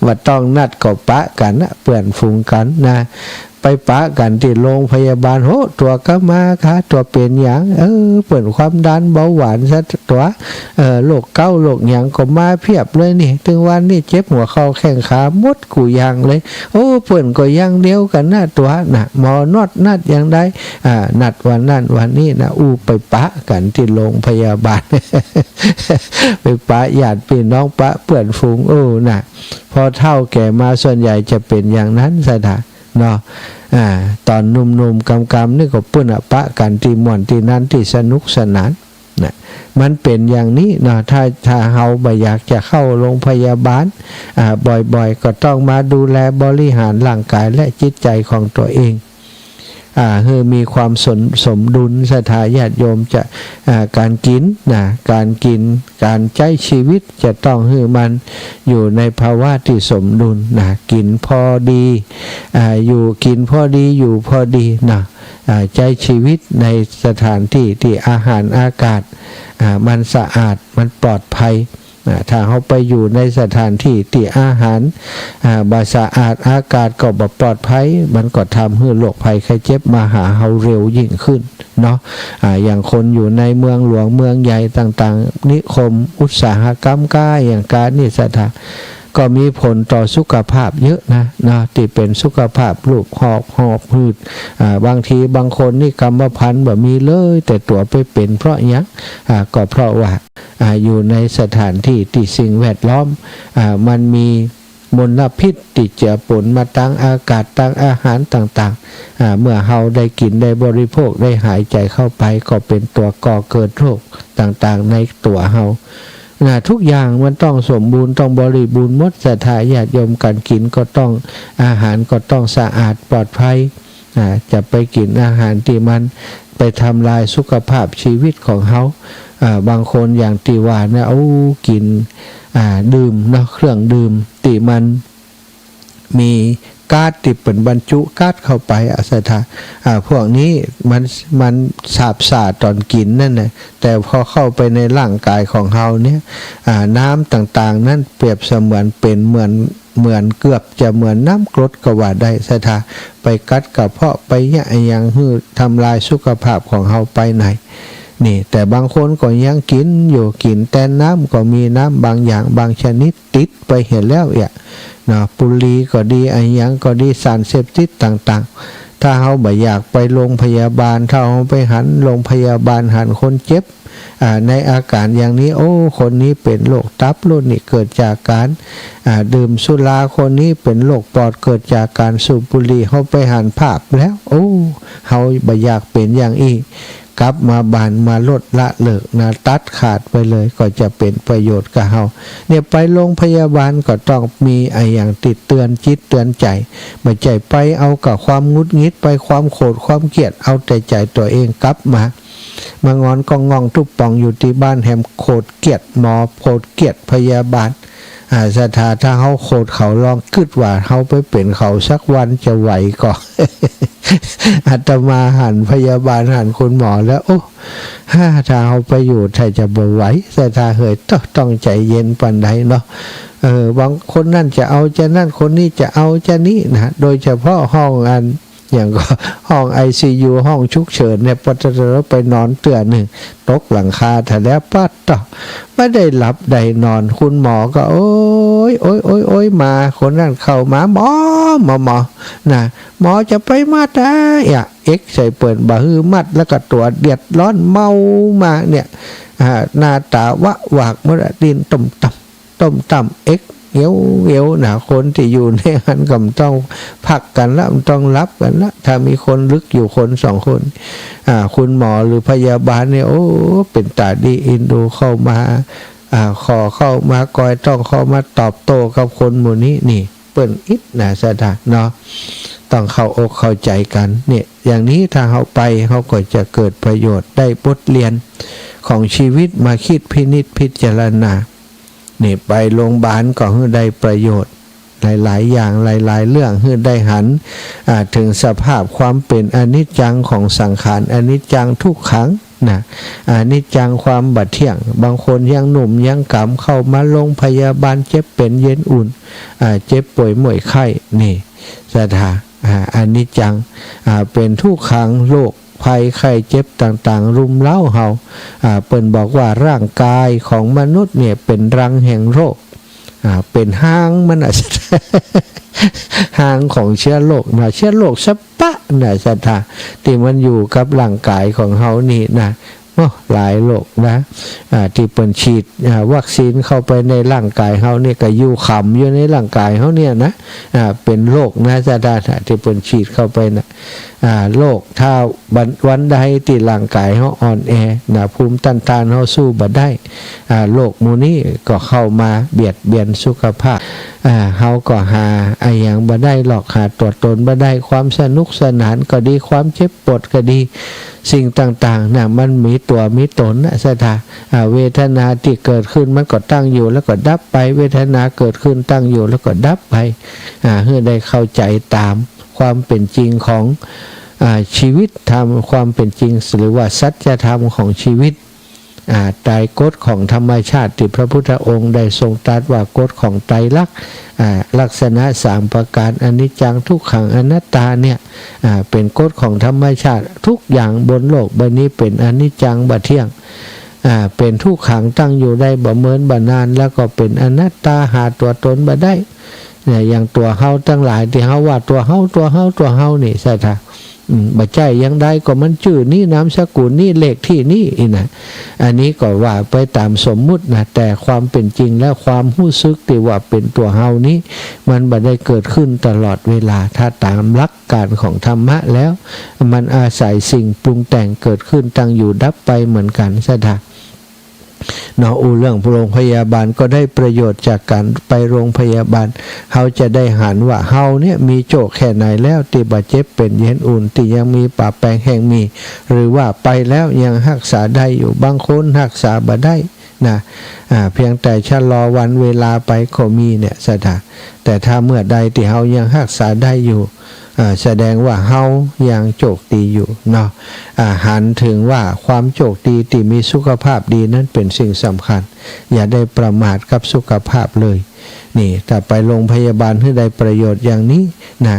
บ่ต้องนัดก็ปะกั๋นนะ เปื้อนฝูงกั๋นนะ ไปปะกั๋นตี้โฮงพยาบาล โห ตั๋วก็มาค่ะ ตั๋วเป๋นหยัง เออ เปิ้นความดันเบาหวานซะตั๋ว เออ โรคเก๋าโรคหยังก็มาเปียบเลยนี่ ตึงวันนี้เจ็บหัวเข่าแข้งขาหมดกู้อย่างเลย โอ้ เปิ้นก็อย่างเดียวกั๋นนะตั๋วนะ หมอนัด นัดอย่างใด อ่า นัดวันนั้นวันนี้นะ อู้ ไปปะกั๋นตี้โฮงพยาบาล ไปปะญาติปี้น้อง ปะเปื้อนฝูง โอ้ นะ พอเฒ่าแก่มาส่วนใหญ่จะเป๋นอย่างนั้นศรัทธา เนาะ อ่า ต๋อนหนุ่มๆ กำๆ นี่ก็เปิ้นอะปะกั๋นตี้ม่วนตี้นั้นตี้สนุกสนาน นะ มันเป๋นอย่างนี้เนาะ ถ้า ถ้าเฮาบ่อยากจะเข้าโฮงพยาบาล อ่า บ่อยๆ ก็ต้องมาดูแลบริหารร่างก๋ายและจิตใจ๋ของตั๋วเอง อ่า หื้อมีความสม- สมดุล ศรัทธาญาติโยมจะ อ่า ก๋านกิ๋นนะ ก๋านกิ๋น ก๋านใจ๊ชีวิตจะต้องหื้อมันอยู่ในภาวะตี้สมดุลนะ กิ๋นพอดี อ่า อยู่ กิ๋นพอดี อยู่พอดีนะ อ่า ใจ๊ชีวิตในสถานตี้ตี้อาหารอากาศ อ่า มันสะอาด มันปลอดภัย อ่า ถ้าเฮาไปอยู่ในสถานตี้ตี้อาหาร อ่า บ่สะอาด อากาศก็บ่ปลอดภัย มันก็ทำหื้อโรคภัยไข้เจ็บมาหาเฮาเร็วยิ่งขึ้นเนาะ อ่า อย่างคนอยู่ในเมืองหลวงเมืองใหญ่ต่างๆ นิคมอุตสาหกรรมก้าอะหยังก้านี่ ศรัทธา ก็มีผลต่อสุขภาพเยอะนะ เนาะ ตี้เป๋นสุขภาพลูกหอบ หอบหืด อ่า บางทีบางคนนี่กรรมพันธุ์บ่มีเลย แต่ตั๋วไปเป๋นเพราะหยัง อ่า ก็เพราะว่า อ่า อยู่ในสถานตี้ตี้สิ่งแวดล้อม อ่า มันมีมลพิษตี้เจือปนมาตางอากาศ ตางอาหารต่างๆ อ่า เมื่อเฮาได้กิ๋น ได้บริโภค ได้หายใจ๋เข้าไป ก็เป๋นตั๋วก่อเกิดโรคต่างๆ ในตั๋วเฮา นะ ทุกอย่างมันต้องสมบูรณ์ ต้องบริบูรณ์หมด ศรัทธาญาติโยม ก๋านกิ๋นก็ต้อง อาหารก็ต้องสะอาดปลอดภัย อ่า จะไปกิ๋นอาหารตี้มันไปทำลายสุขภาพชีวิตของเฮา อ่า บางคนอย่างตี้ว่านะ โอ้ กิ๋น อ่า ดื่มเนาะ เครื่องดื่มตี้มัน มีก๊าซตี้เปิ้นบรรจุก๊าซเข้าไปอะ ศรัทธา อ่า พวกนี้มัน มันสาบซ่าต๋อนกิ๋นนั่นแหละ แต่พอเข้าไปในร่างกายของเฮาเนี่ย อ่า น้ำต่างๆ นั้นเปรียบเสมือนเป๋นเหมือน เหมือน เกือบจะเหมือนน้ำกรดก็ว่าได้ ศรัทธา ไปกัดกระเพาะ ไปเยียะอะหยังหื้อทำลายสุขภาพของเฮาไปใน นี่ แต่บางคนก็ยังกิ๋นอยู่ กิ๋นแตนน้ำก็มี น้ำบางอย่างบางชนิด ติดไปเหียแล้วเอียะ เนาะ บุหรี่ก็ดี อะหยังก็ดี สารเสพติดต่างๆ ถ้าเฮาบ่อยากไปโรงพยาบาล ถ้าเฮาไปหันโรงพยาบาล หันคนเจ็บ อ่า ในอาก๋านอย่างนี้ โอ้ คนนี้เป๋นโรคตับ โรคนี้เกิดจากก๋าน อ่า ดื่มสุรา คนนี้เป๋นโรคปอดเกิดจากก๋านสูบบุหรี่ เฮาไปหันภาพแล้ว โอ้ เฮาบ่อยากเป๋นอย่างอี้ กลับมาบ้านมาลดละเลิกนะ ตัดขาดไปเลย ก็จะเป๋นประโยชน์กับเฮา เนี่ย ไปโรงพยาบาลก็ต้องมีอะหยังตี้เตือนจิตเตือนใจ๋ บ่ใจ้ไปเอากับความหงุดหงิด ไปความโขดความเกลียด เอาแต่ใจ๋ตั๋วเอง กลับมา มางอนก้องง่องตุ๊บป่องอยู่ตี้บ้าน แหมโขดเกลียดหมอ โขดเกลียดพยาบาล อ่า ศรัทธา ถ้าเฮาโขดเขา ลองกึ๊ดว่าเฮาไปเป๋นเขาสักวันจะไหวก่อ อาตมาหันพยาบาล หันคุณหมอแล้ว โอ้ ฮ่า ถ้าเฮาไปอยู่ ถ้าจะบ่ไหว ศรัทธาเหย ต้อง ต้องใจ๋เย็นปานใดเนาะ เออ บางคนนั่นจะเอาจะนั่น คนนี้จะเอาจะนี้นะ โดยเฉพาะห้องอัน อย่างก็ห้องไอซียู ห้องฉุกเฉินเนี่ย ปะตะ ไปนอนเตื้อนึ่ง ตกหลังคาแท้แล้ว ปั๊ดเต๊อะ บ่ได้หลับได้นอน คุณหมอก็ โอ๊ย โอ๊ย โอ๊ย โอ๊ย มา คนนั้นเข้ามา หมอ หมอ หมอ นะ หมอจะไปมัดอะ เอ็กใส่เปิ้น บ่หื้อมัด แล้วก็ตั๋วเดือดร้อน เมามาเนี่ย อ่า หน้าตาวะหวากหมดอะ ดิ้นตุ้มตั้ม ตุ้มตั้ม เอ็กเหยียวเหยียวนะ คนตี้อยู่ในหั้นก็บ่ต้องพักกั๋นละ บ่ต้องหลับกั๋นละ ถ้ามีคนลึกอยู่คนสองคน อ่า คุณหมอหรือพยาบาลเนี่ย โอ้ เป๋นต๋าดีเอ็นดู เข้ามา อ่า ขอเข้ามากอยต้องเข้ามาตอบโต้กับคนหมู่นี้ นี่ เปิ้นอิดนะ ศรัทธาเนาะ ต้องเข้าอกเข้าใจ๋กั๋น เนี่ย อย่างนี้ถ้าเฮาไป เฮาก็จะเกิดประโยชน์ ได้บทเรียนของชีวิตมาคิดพินิจพิจารณา นี่ ไปโรงบาลก็หื้อได้ประโยชน์หลายๆ อย่าง หลายๆ เรื่อง หื้อได้หัน อ่า เถิงสภาพความเป๋นอนิจจังของสังขาร อนิจจังทุกขังนะ อนิจจังความบ่เที่ยง บางคนยังหนุ่มยังก๋ำ เข้ามาโรงพยาบาล เจ็บเป๋นเย็นอุ่น อ่า เจ็บป่วยเมื่อยไข้ นี่ ศรัทธา อ่า อนิจจัง อ่า เป๋นทุกขัง โรคภัยไข้เจ็บต่างๆ รุมเร้าเฮา อ่า เปิ้นบอกว่าร่างกายของมนุษย์เนี่ยเป๋นรังแห่งโรค อ่า เป๋นฮางมันอะ ฮางของเชื้อโรคนะ เชื้อโรคสะปะนะ ศรัทธา ตี้มันอยู่กับร่างกายของเฮานี่นะ โอ้ หลายโรคนะ อ่า ตี้เปิ้นฉีด อ่า วัคซีนเข้าไปในร่างกายเฮานี่ก็อยู่ขำอยู่ในร่างกายเฮาเนี่ยนะ อ่า เป๋นโรคนะ ศรัทธา ตี้เปิ้นฉีดเข้าไปนะ อ่า โรค ถ้าวัน วันใดตี้ร่างกายเฮาอ่อนแอนะ ภูมิต้านทานเฮาสู้บ่ได้ อ่า โรคหมู่นี้ก็เข้ามาเบียดเบียนสุขภาพ อ่า เฮาก็หาอะหยังบ่ได้หรอก หาตั๋วต๋นบ่ได้ ความสนุกสนานก็ดี ความเจ็บปวดก็ดี สิ่งต่างๆ น่ะ มันมีตั๋วมีต๋นน่ะ ศรัทธา อ่า เวทนาตี้เกิดขึ้นมันก็ตั้งอยู่แล้วก็ดับไป เวทนาเกิดขึ้นตั้งอยู่แล้วก็ดับไป อ่า หื้อได้เข้าใจ๋ต๋ามความเป๋นจริงของ อ่า ชีวิตธรรม ความเป๋นจริง หรือว่าสัจธรรมของชีวิต อ่า ไตรกฎของธรรมชาติตี้พระพุทธองค์ได้ทรงตรัสว่ากฎของไตรลักษณ์ อ่า ลักษณะสามประก๋าน อนิจจัง ทุกขัง อนัตตา เนี่ย อ่า เป๋นกฎของธรรมชาติ ทุกอย่างบนโลกใบนี้เป๋นอนิจจัง บ่เที่ยง อ่า เป๋นทุกขัง ตั้งอยู่ได้บ่เมินบ่นาน แล้วก็เป๋นอนัตตา หาตั๋วต๋นบ่ได้ เนี่ย อย่างตั๋วเฮาตังหลายตี้เฮาว่าตั๋วเฮา ตั๋วเฮา ตั๋วเฮานี่ ศรัทธา อืม บ่ใจ้อย่างใด ก็มันจื้อนี้ นามสกุลนี้ เลขตี้นี้ อี้นะ อันนี้ก็ว่าไปต๋ามสมมุตินะ แต่ความเป๋นจริงแล้วความฮู้สึกตี้ว่าเป๋นตั๋วเฮานี้ มันบ่ได้เกิดขึ้นตลอดเวลา ถ้าต๋ามหลักการของธรรมะแล้ว มันอาศัยสิ่งปรุงแต่งเกิดขึ้น ตั้งอยู่ ดับไปเหมือนกั๋น ศรัทธา เนาะ อู้เรื่องโรงพยาบาลก็ได้ประโยชน์จากก๋านไปโรงพยาบาล เฮาจะได้หันว่าเฮาเนี่ยมีโจ้แค่ไหนแล้ว ตี้บ่เจ็บเป๋นเย็นอุ่น ตี้ยังมีป้าแปงแฮงมี หรือว่าไปแล้วยังฮักษาได้อยู่ บางคนฮักษาบ่ได้นะ อ่า เพียงแต่ชะลอวันเวลาไปก็มีเนี่ย ศรัทธา แต่ถ้าเมื่อใดตี้เฮายังฮักษาได้อยู่ อ่า แสดงว่าเฮายังโจคดีอยู่เนาะ อ่า หันเถิงว่าความโจคดีตี้มีสุขภาพดีนั้นเป๋นสิ่งสำคัญ อย่าได้ประมาทกับสุขภาพเลย นี่ ถ้าไปโรงพยาบาลหื้อได้ประโยชน์อย่างนี้นะ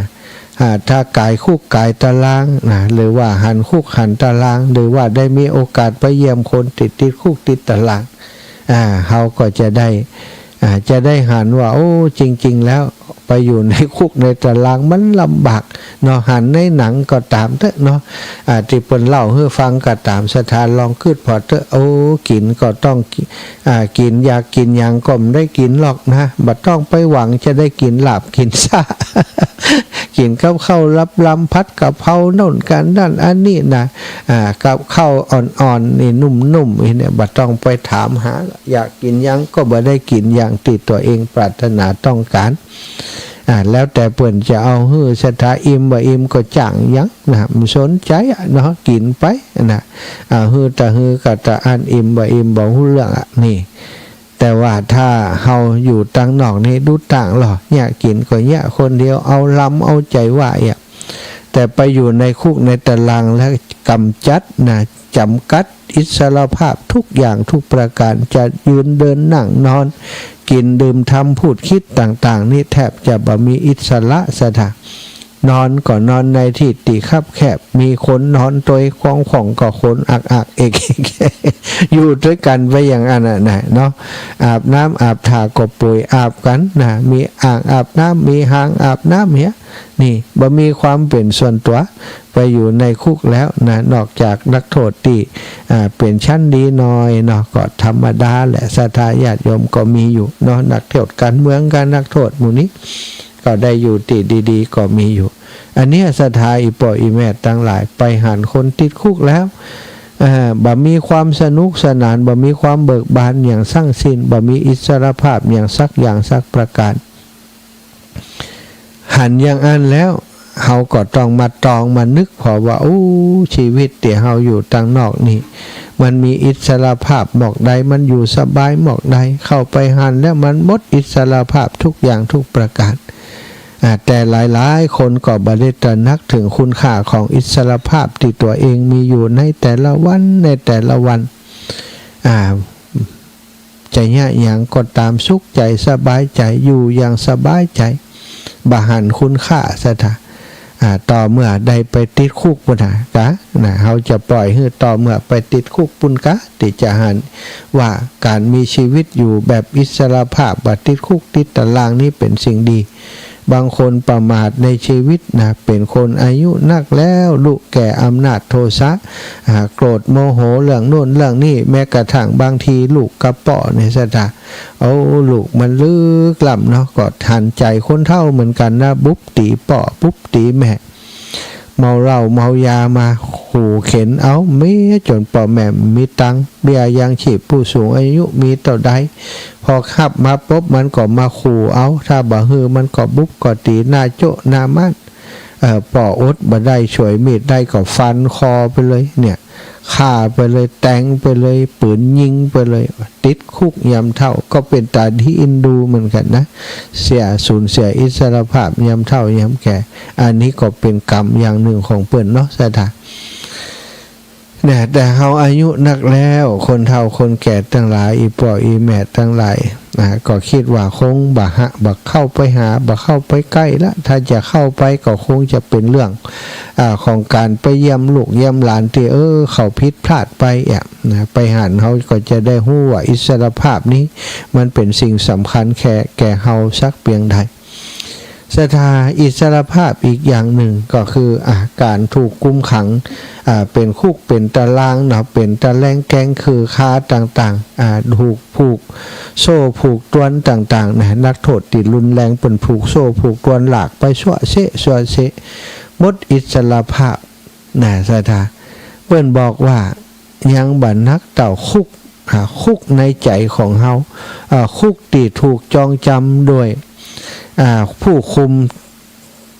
อ่า ถ้ากายคุกกายตารางนะ หรือว่าหันคุกหันตาราง หรือว่าได้มีโอกาสไปเยี่ยมคนตี้ติดคุกติดตาราง อ่า เฮาก็จะได้ อ่า จะได้หันว่า โอ้ จริงๆ แล้วไปอยู่ในคุกในตารางมันลำบากเนาะ หันในหนังก็ต๋ามเต๊อะเนาะ อ่า ตี้เปิ้นเล่าหื้อฟังก็ต๋าม ศรัทธาลองกึ๊ดผ่อเต๊อะ โอ้ กิ๋นก็ต้องกิ อ่า กิ๋น อยากกิ๋นหยังก็บ่ได้กิ๋นหรอกนะ บ่ต้องไปหวังจะได้กิ๋นลาบกิ๋นซ่า กิ๋นกับข้าวลำๆ ผัดกะเพราโน่นก๋านนั่นอันนี้นะ อ่า กับข้าวอ่อนๆ นี่นุ่มๆ อี้เนี่ย บ่ต้องไปถามหา อยากกิ๋นหยังก็บ่ได้กิ๋นอย่างตี้ตั๋วเองปรารถนาต้องก๋าน อ่า แล้วแต่เปิ้นจะเอาหื้อ ศรัทธา อิ่มบ่อิ่มก็จ้างหยังนะ บ่สนใจ๋อะเนาะ กิ๋นไปนะ อ่า หื้อตะหื้อก็ตะอั้น อิ่มบ่อิ่มบ่ฮู้เรื่องอะ นี่ แต่ว่าถ้าเฮาอยู่ตังนอกนี่ดูต่างลอ เยียะกิ๋นก็เยียะคนเดียว เอาลำเอาใจ๋ว่าเยียะ แต่ไปอยู่ในคุกในตารางแล้วกำจัดนะ จ๋ำกัดอิสรภาพทุกอย่างทุกประก๋าน จะยืนเดินนั่งนอน กิ๋นดื่มทำพูดคิดต่างๆ นี่แทบจะบ่มีอิสระ ศรัทธา นอนก็นอนในตี้ตี้คับแคบ มีคนนอนตวยคว่องๆ ก็คนอักๆ เอกๆ อยู่ตวยกั๋นไปอย่างอั้นน่ะนะเนาะ อาบน้ำอาบถ่าก็ป่วยอาบกั๋นนะ มีอ่างอาบน้ำ มีฮางอาบน้ำเหีย นี่ บ่มีความเป๋นส่วนตั๋ว ไปอยู่ในคุกแล้วนะ นอกจากนักโทษตี้ อ่า เป๋นชั้นดีหน่อยเนาะ ก็ธรรมดาแหละ ศรัทธาญาติโยมก็มีอยู่เนาะ นักโทษก๋านเมืองกับนักโทษหมู่นี้ ก็ได้อยู่ตี้ดีๆ ก็มีอยู่ อันเนี้ยศรัทธาอี่ป้ออี่แม่ตังหลาย ไปหันคนติดคุกแล้ว อ่า บ่มีความสนุกสนาน บ่มีความเบิกบานหยังสังสิ้น บ่มีอิสรภาพหยังสักอย่างสักประก๋าน หันอย่างอั้นแล้ว เฮาก็ต้องมาตรองมานึกผ่อว่า โอ้ ชีวิตตี้เฮาอยู่ตังนอกนี่ มันมีอิสรภาพหมอกใด มันอยู่สบายหมอกใด เข้าไปหั้นแล้วมันหมดอิสรภาพทุกอย่างทุกประก๋าน อ่า แต่หลายๆ คนก็บ่ได้ตระหนักเถิงคุณค่าของอิสรภาพตี้ตั๋วเองมีอยู่ในแต่ละวัน ในแต่ละวัน อ่า จะเยียะหยังก็ต๋าม สุขใจ๋สบายใจ๋ อยู่อย่างสบายใจ๋ บ่หันคุณค่า ศรัทธา อ่า ต่อเมื่อได้ไปติดคุกปุ้นหากะนะ เฮาจะป่อยหื้อต่อเมื่อไปติดคุกปุ้นกะ ตี้จะหันว่าก๋านมีชีวิตอยู่แบบอิสรภาพ บ่ติดคุกติดตารางนี้เป๋นสิ่งดี บางคนประมาทในชีวิตนะ เป๋นคนอายุนักแล้ว ลุแก่อำนาจโทสะ อ่า โกรธโมโหเรื่องโน่นเรื่องนี้ แม้กระทั่งบางทีลูกกะป้อเนี่ย ศรัทธา โอ้ ลูกมันลึกล้ำเนาะ ก็หันใจ๋คนเฒ่าเหมือนกั๋นนะ บุบตี๋ป้อ บุบตี๋แม่ เมาเหล้าเมายามา ขู่เข็ญเอา แม้จ๋นป้อแม่บ่มีตังค์ เบี้ยยังชีพผู้สูงอายุมีเต้าใด พอฮับมาปุ๊บมันก็มาขู่เอา ถ้าบ่หื้อมันก็บุบ ก็ตี๋หน้าโจ๊ะหน้าม่าน เอ่อ ป้ออดบ่ได้ ฉวยมีดได้ก็ฟันคอไปเลย เนี่ย ฆ่าไปเลย แตงไปเลย ปืนยิงไปเลย ติดคุกยามเฒ่า ก็เป๋นต๋าตี้เอ็นดูเหมือนกั๋นนะ เสีย สูญเสียอิสรภาพยามเฒ่ายามแก่ อันนี้ก็เป๋นกรรมอย่างนึ่งของเปิ้นเนาะ ศรัทธา เนี่ย แต่เฮาอายุนักแล้ว คนเฒ่าคนแก่ตังหลาย อี่ป้ออี่แม่ตังหลาย อ่า ก็กึ๊ดว่าคงบ่หะ บ่เข้าไปหา บ่เข้าไปใก้ละ ถ้าจะเข้าไปก็คงจะเป๋นเรื่อง อ่า ของก๋านไปเยี่ยมลูกเยี่ยมหลานตี้ เออ เขาผิดพลาดไปอะ นะ ไปหั้นเฮาก็จะได้ฮู้ว่าอิสรภาพนี้มันเป๋นสิ่งสำคัญแก่ แก่เฮาสักเปียงใด ศรัทธา อิสรภาพอีกอย่างนึ่งก็คือ อ่ะ ก๋านถูกคุมขัง อ่า เป๋นคุก เป๋นตารางเนาะ เป๋นตะแลงแก๊งคือค้าต่างๆ อ่า ถูกผูกโซ่ผูกตรวนต่างๆ นะ นักโทษตี้รุนแรงเปิ้นผูกโซ่ผูกตรวนลากไปซั่วเซะซั่วเซะ หมดอิสรภาพ นะ ศรัทธา เปิ้นบอกว่ายังบ่หนักเต้าคุก อ่า คุกในใจ๋ของเฮา อ่า คุกตี้ถูกจองจ๋ำโดย อ่า ผู้คุม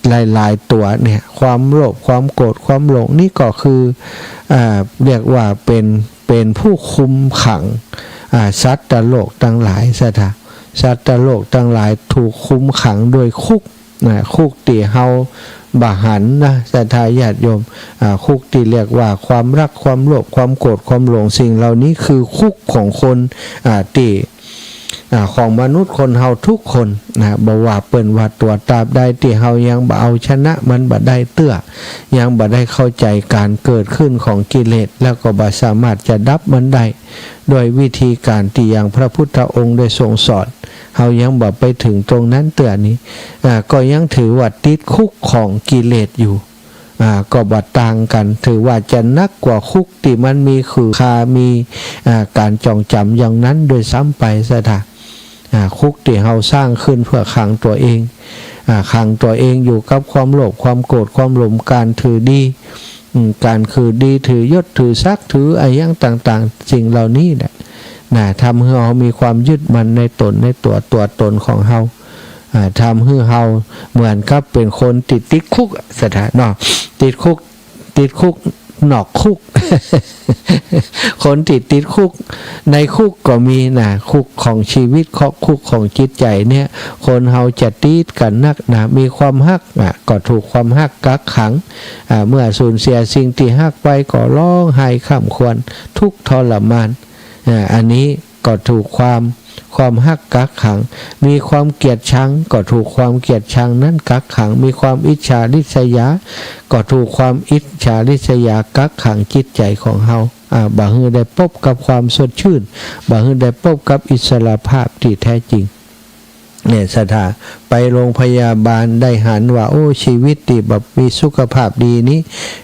หลายๆ ตั๋วเนี่ย ความโลภ ความโกรธ ความหลง นี่ก็คือ อ่า เรียกว่าเป๋น เป๋นผู้คุมขัง อ่า สัตว์โลกตังหลาย ศรัทธา สัตว์โลกตังหลายถูกคุมขังโดยคุก นะ คุกตี้เฮาบ่หันนะ ศรัทธาญาติโยม อ่า คุกตี้เรียกว่าความรัก ความโลภ ความโกรธ ความหลง สิ่งเหล่านี้คือคุกของคน อ่า ตี้ อ่า ของมนุษย์คนเฮาทุกคนนะ บ่ว่าเปิ้นว่าตั๋ว ตราบใดตี้เฮายังบ่เอาชนะมันบ่ได้เตื้อ ยังบ่ได้เข้าใจ๋ก๋านเกิดขึ้นของกิเลส แล้วก็บ่สามารถจะดับมันได้ โดยวิธีก๋านตี้อย่างพระพุทธองค์ได้ทรงสอน เฮายังบ่ไปเถิงตรงนั้นเตื้อนี้ อ่า ก็ยังถือว่าติดคุกของกิเลสอยู่ อ่า ก็บ่ต่างกั๋น ถือว่าจะหนักกว่าคุกตี้มันมีขื่อคา มี อ่า ก๋านจองจ๋ำอย่างนั้นด้วยซ้ำไป ศรัทธา อ่า คุกตี้เฮาสร้างขึ้นเปื้อขังตั๋วเอง อ่า ขังตั๋วเองอยู่กับความโลภ ความโกรธ ความหลง ก๋านถือดี อืม ก๋านถือดี ถือยศ ถือศักดิ์ ถืออะหยังต่างๆ สิ่งเหล่านี้แหละ นะ ทำหื้อเฮามีความยึดมั่นในต๋น ในตั๋ว ตั๋วต๋นของเฮา อ่า ทำหื้อเฮาเหมือนกับเป๋นคนตี้ติดคุกอะ ศรัทธาเนาะ ติดคุก ติดคุกนอกคุก คนตี้ติดคุกในคุกก็มีนะ คุกของชีวิต คุกของจิตใจ๋เนี่ย คนเฮาจะติดกั๋นนักนะ มีความฮัก อ่ะ ก็ถูกความฮักกักขัง อ่า เมื่อสูญเสียสิ่งตี้ฮักไปก็ฮ้องไห้คร่ำครวญ ทุกข์ทรมาน อ่า อันนี้ก็ถูกความ ความฮักกักขัง มีความเกลียดชัง ก็ถูกความเกลียดชังนั้นกักขัง มีความอิจฉาริษยา ก็ถูกความอิจฉาริษยากักขังจิตใจ๋ของเฮา อ่า บ่หื้อได้ปบกับความสดชื่น บ่หื้อได้ปบกับอิสรภาพตี้แท้จริง เนี่ย ศรัทธา ไปโรงพยาบาลได้หันว่า โอ้ ชีวิตตี้บ่มีสุขภาพดีนี้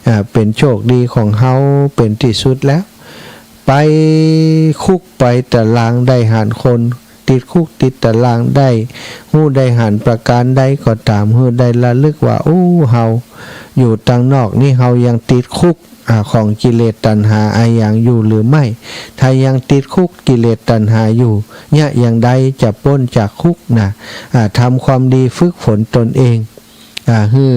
อ่า เป๋นโชคดีของเฮาเป๋นตี้สุดแล้ว ไปคุกไปตารางได้หันคนติดคุกติดตารางได้ฮู้ได้หันประก๋านใดก็ต๋าม หื้อได้ระลึกว่า โอ้ เฮาอยู่ตังนอกนี้ เฮายังติดคุก อ่า ของกิเลสตัณหาอะหยังอยู่หรือไม่ ถ้ายังติดคุกกิเลสตัณหาอยู่ เยียะอย่างใดจะป๊นจากคุกนะ อ่า ทำความดีฝึกฝนตนเอง อ่า หื้อ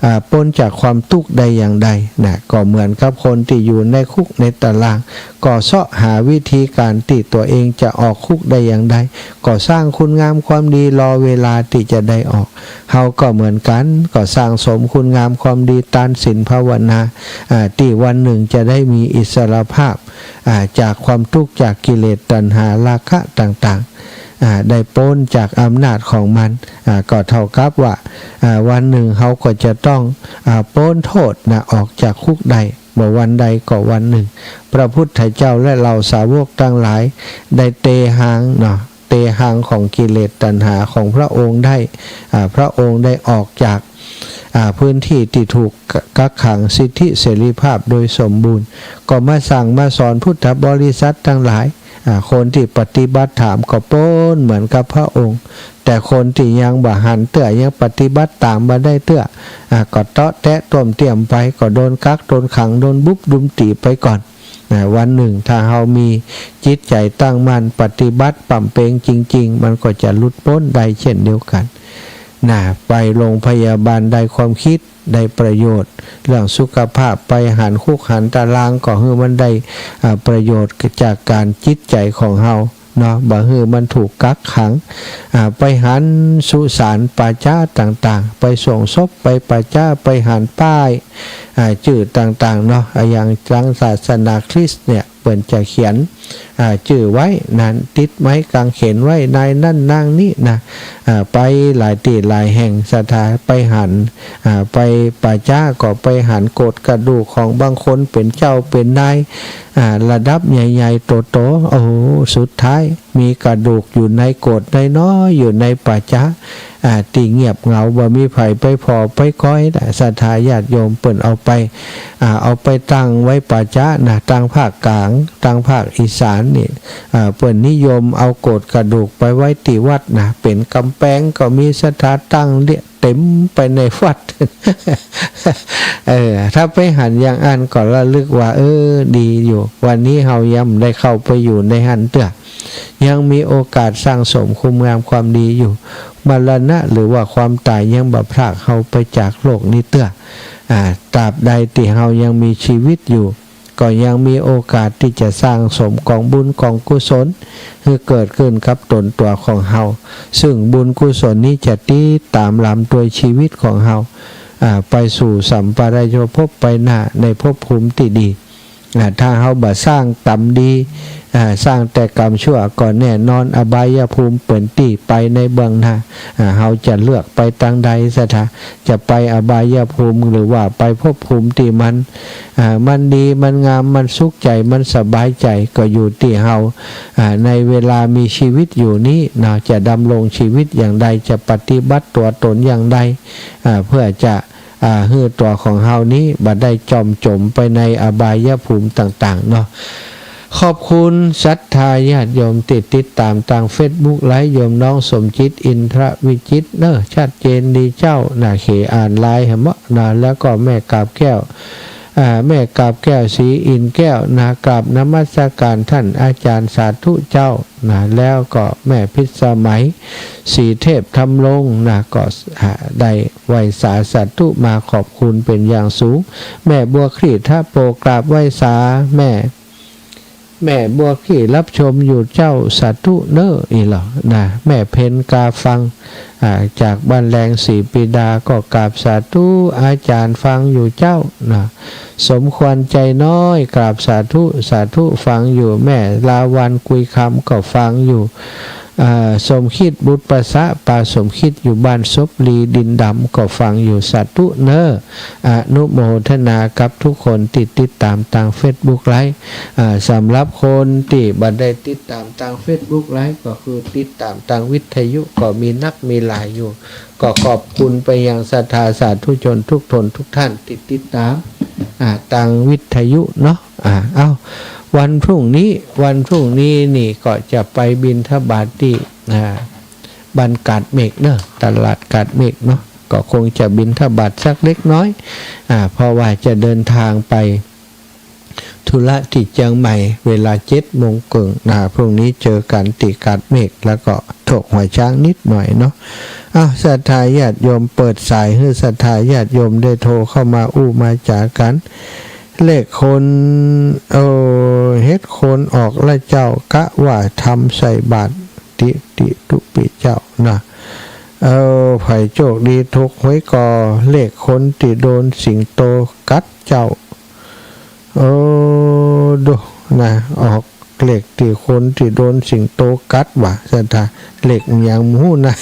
อ่า ป๊นจากความตุ๊กข์ได้อย่างใดนะ ก็เหมือนกับคนตี้อยู่ในคุกในตาราง ก็เซาะหาวิธีก๋านตี้ตั๋วเองจะออกคุกได้อย่างใด ก็สร้างคุณงามความดีรอเวลาตี้จะได้ออก เฮาก็เหมือนกั๋น ก็สั่งสมคุณงามความดี ตาน ศีล ภาวนา อ่า ตี้วันนึ่งจะได้มีอิสรภาพ อ่า จากความตุ๊กข์จากกิเลสตัณหาราคะต่างๆ อ่า ได้ป๊นจากอำนาจของมัน อ่า ก็เต้ากับว่า อ่า วันนึ่งเฮาก็จะต้อง อ่า ป๊นโต้ษนะ ออกจากคุกได้ บ่วันใดก็วันนึ่ง พระพุทธเจ้าและเหล่าสาวกตังหลายได้เตฮางเนาะ เตฮางของกิเลสตัณหาของพระองค์ได้ อ่า พระองค์ได้ออกจาก อ่า พื้นตี้ตี้ถูกกักขังสิทธิเสรีภาพโดยสมบูรณ์ ก็มาสั่งมาสอนพุทธบริษัทตังหลาย อ่า คนตี้ปฏิบัติธรรมก็ป๊นเหมือนกับพระองค์ แต่คนตี้ยังบ่หันเตื้อ ยังปฏิบัติต๋ามบ่ได้เตื้อ อ่า ก็เตาะแตะต้วมเตี้ยมไป ก็โดนกัก โดนขัง โดนบุบ โดนตี๋ไปก่อน นะ วันนึ่งถ้าเฮามีจิตใจ๋ตั้งมั่น ปฏิบัติปร่ำเปร็งจริงๆ มันก็จะหลุดป๊นได้เช่นเดียวกั๋น นะ ไปโรงพยาบาลได้ความคิด ได้ประโยชน์ เรื่องสุขภาพ ไปหันคุกหันตาราง ก็หื้อมันได้ อ่า ประโยชน์จากก๋านจิตใจ๋ของเฮาเนาะ บ่หื้อมันถูกกักขัง อ่า ไปหันสุสานป่าจ๊าต่างๆ ไปส่งศพ ไปป่าจ๊า ไปหันป้าย อ่า จื้อต่างๆ เนาะ อ่า อย่างตางศาสนาคริสต์เนี่ย เปิ้นจะเขียน อ่า จื้อไว้นั้น ติดไม้กางเขนไว้ นายนั้นนางนี้นะ อ่า ไปหลายตี้หลายแห่ง ศรัทธาไปหัน อ่า ไปป่าจ๊าก็ไปหันโกรธกระดูกของบางคนเป๋นเจ้าเป๋นนาย อ่า ระดับใหญ่ๆ โตๆ โอ้โห สุดท้ายมีกระดูกอยู่ในโกรธน้อยๆ อยู่ในป่าจ๊า อ่า ตี้เงียบเหงา บ่มีใผไปผ่อไปก้อยนะ ศรัทธาญาติโยม เปิ้นเอาไป อ่า เอาไปตั้งไว้ป่าจ๊านะ ตางภาคกลาง ตางภาคอีสานนี่ อ่า เปิ้นนิยมเอาโกรธกระดูกไปไว้ตี้วัดนะ เป๋นก๋ำแปงก็มี ศรัทธาตั้งเรียงเต๋มไปในวัด เออ ถ้าไปหันอย่างอั้นก็ระลึกว่า เออ ดีอยู่ วันนี้เฮายังบ่ได้เข้าไปอยู่ในหั้นเตื้อ ยังมีโอกาสสั่งสมคุณงามความดีอยู่ มรณะหรือว่าความต๋ายยังบ่พรากเฮาไปจากโลกนี้เตื้อ อ่า ตราบใดตี้เฮายังมีชีวิตอยู่ ก็ยังมีโอกาสตี้จะสั่งสมก๋องบุญก๋องกุศลหื้อเกิดขึ้นกับต๋นตั๋วของเฮา ซึ่งบุญกุศลนี้จะติดต๋ามหลังตวยชีวิตของเฮา อ่า ไปสู่สัมปรายภพไปหน้าในภพภูมิตี้ดี อ่า ถ้าเฮาบ่สร้างกรรมดี อ่า สร้างแต่กรรมชั่ว ก็แน่นอนอบายภูมิเป๋นตี้ไปในเบื้องหน้า อ่า เฮาจะเลือกไปตางใด ศรัทธา จะไปอบายภูมิหรือว่าไปภพภูมิตี้มัน อ่า มันดี มันงาม มันสุขใจ๋ มันสบายใจ๋ ก็อยู่ตี้เฮา อ่า ในเวลามีชีวิตอยู่นี้เนาะ จะดำรงชีวิตอย่างใด จะปฏิบัติตั๋วต๋นอย่างใด อ่า เพื่อจะ อ่า หื้อตั๋วของเฮานี้บ่ได้จ่อมจ๋มไปในอบายภูมิต่างๆ เนาะ ขอบคุณศรัทธาญาติโยมตี้ติดต๋ามตางเฟซบุ๊กไลฟ์ โยมน้องสมจิต อินทรวิจิตรเนาะ ชัดเจนดีเจ้านะ เขอ่านไลน์หื้อเมาะนะ แล้วก็แม่กาบแก้ว อ่า แม่กาบแก้ว ศรีอินทร์แก้วนะ กราบนมัสการต้านอาจ๋ารย์ สาธุเจ้านะ แล้วก็แม่พิสมัย ศรีเทพธรรมรงค์นะ ก็ อ่า ได้ไหว้สาสาธุมา ขอบคุณเป๋นอย่างสูง แม่บัวคลี่ ทะโป กราบไหว้สา แม่ แม่บัวคลี่รับชมอยู่เจ้า สาธุเน้อ อี้เหรอนะ แม่เพ็ญกาฟัง อ่า จากบ้านแลงศรีปีดา ก็กราบสาธุ อาจ๋ารย์ฟังอยู่เจ้านะ สมควรใจน้อย กราบสาธุ สาธุฟังอยู่ แม่ลาวัณ กุยคำ ก็ฟังอยู่ อ่า สมคิด บุตรประสะ ป้าสมคิด อยู่บ้านศพลี ดินดำ ก็ฟังอยู่ สาธุเน้อ อนุโมทนากับทุกคนตี้ติดต๋ามตางเฟซบุ๊กไลฟ์ อ่า สำหรับคนตี้บ่ได้ติดต๋ามตางเฟซบุ๊กไลฟ์ ก็คือติดต๋ามตางวิทยุก็มีนักมีหลายอยู่ ก็ขอบคุณไปยังศรัทธาสาธุชนทุกคนทุกท่านตี้ติดต๋าม อ่า ตางวิทยุเนาะ อ่า เอ้า วันพรุ่งนี้ วันพรุ่งนี้นี่ก็จะไปบิณฑบาตตี้ อ่า บ้านกาดเมฆเนาะ ตลาดกาดเมฆเนาะ ก็คงจะบิณฑบาตสักเล็กน้อย อ่า เพราะว่าจะเดินทางไปธุระตี้เจียงใหม่ เวลาเจ็ดโมงเกิ่งนะ พรุ่งนี้เจอกั๋นตี้กาดเมฆ แล้วก็ถกหัวช้างนิดหน่อยเนาะ อ้าว ศรัทธาญาติโยม เปิดสายหื้อศรัทธาญาติโยมได้โทรเข้ามาอู้มาจ๋ากั๋น เลขคน เออ เฮ็ดคนออกละเจ้า กะว่าทำใส่บาตร ติติตุปิเจ้านะ เออ ใผโจคดีถูกหวยก่อ เลขคนตี้โดนสิงโตกัดเจ้า เออ ดูนะ ออกเลขตี้คนตี้โดนสิงโตกัดว่ะ ศรัทธา เลขหยังบ่ฮู้นะ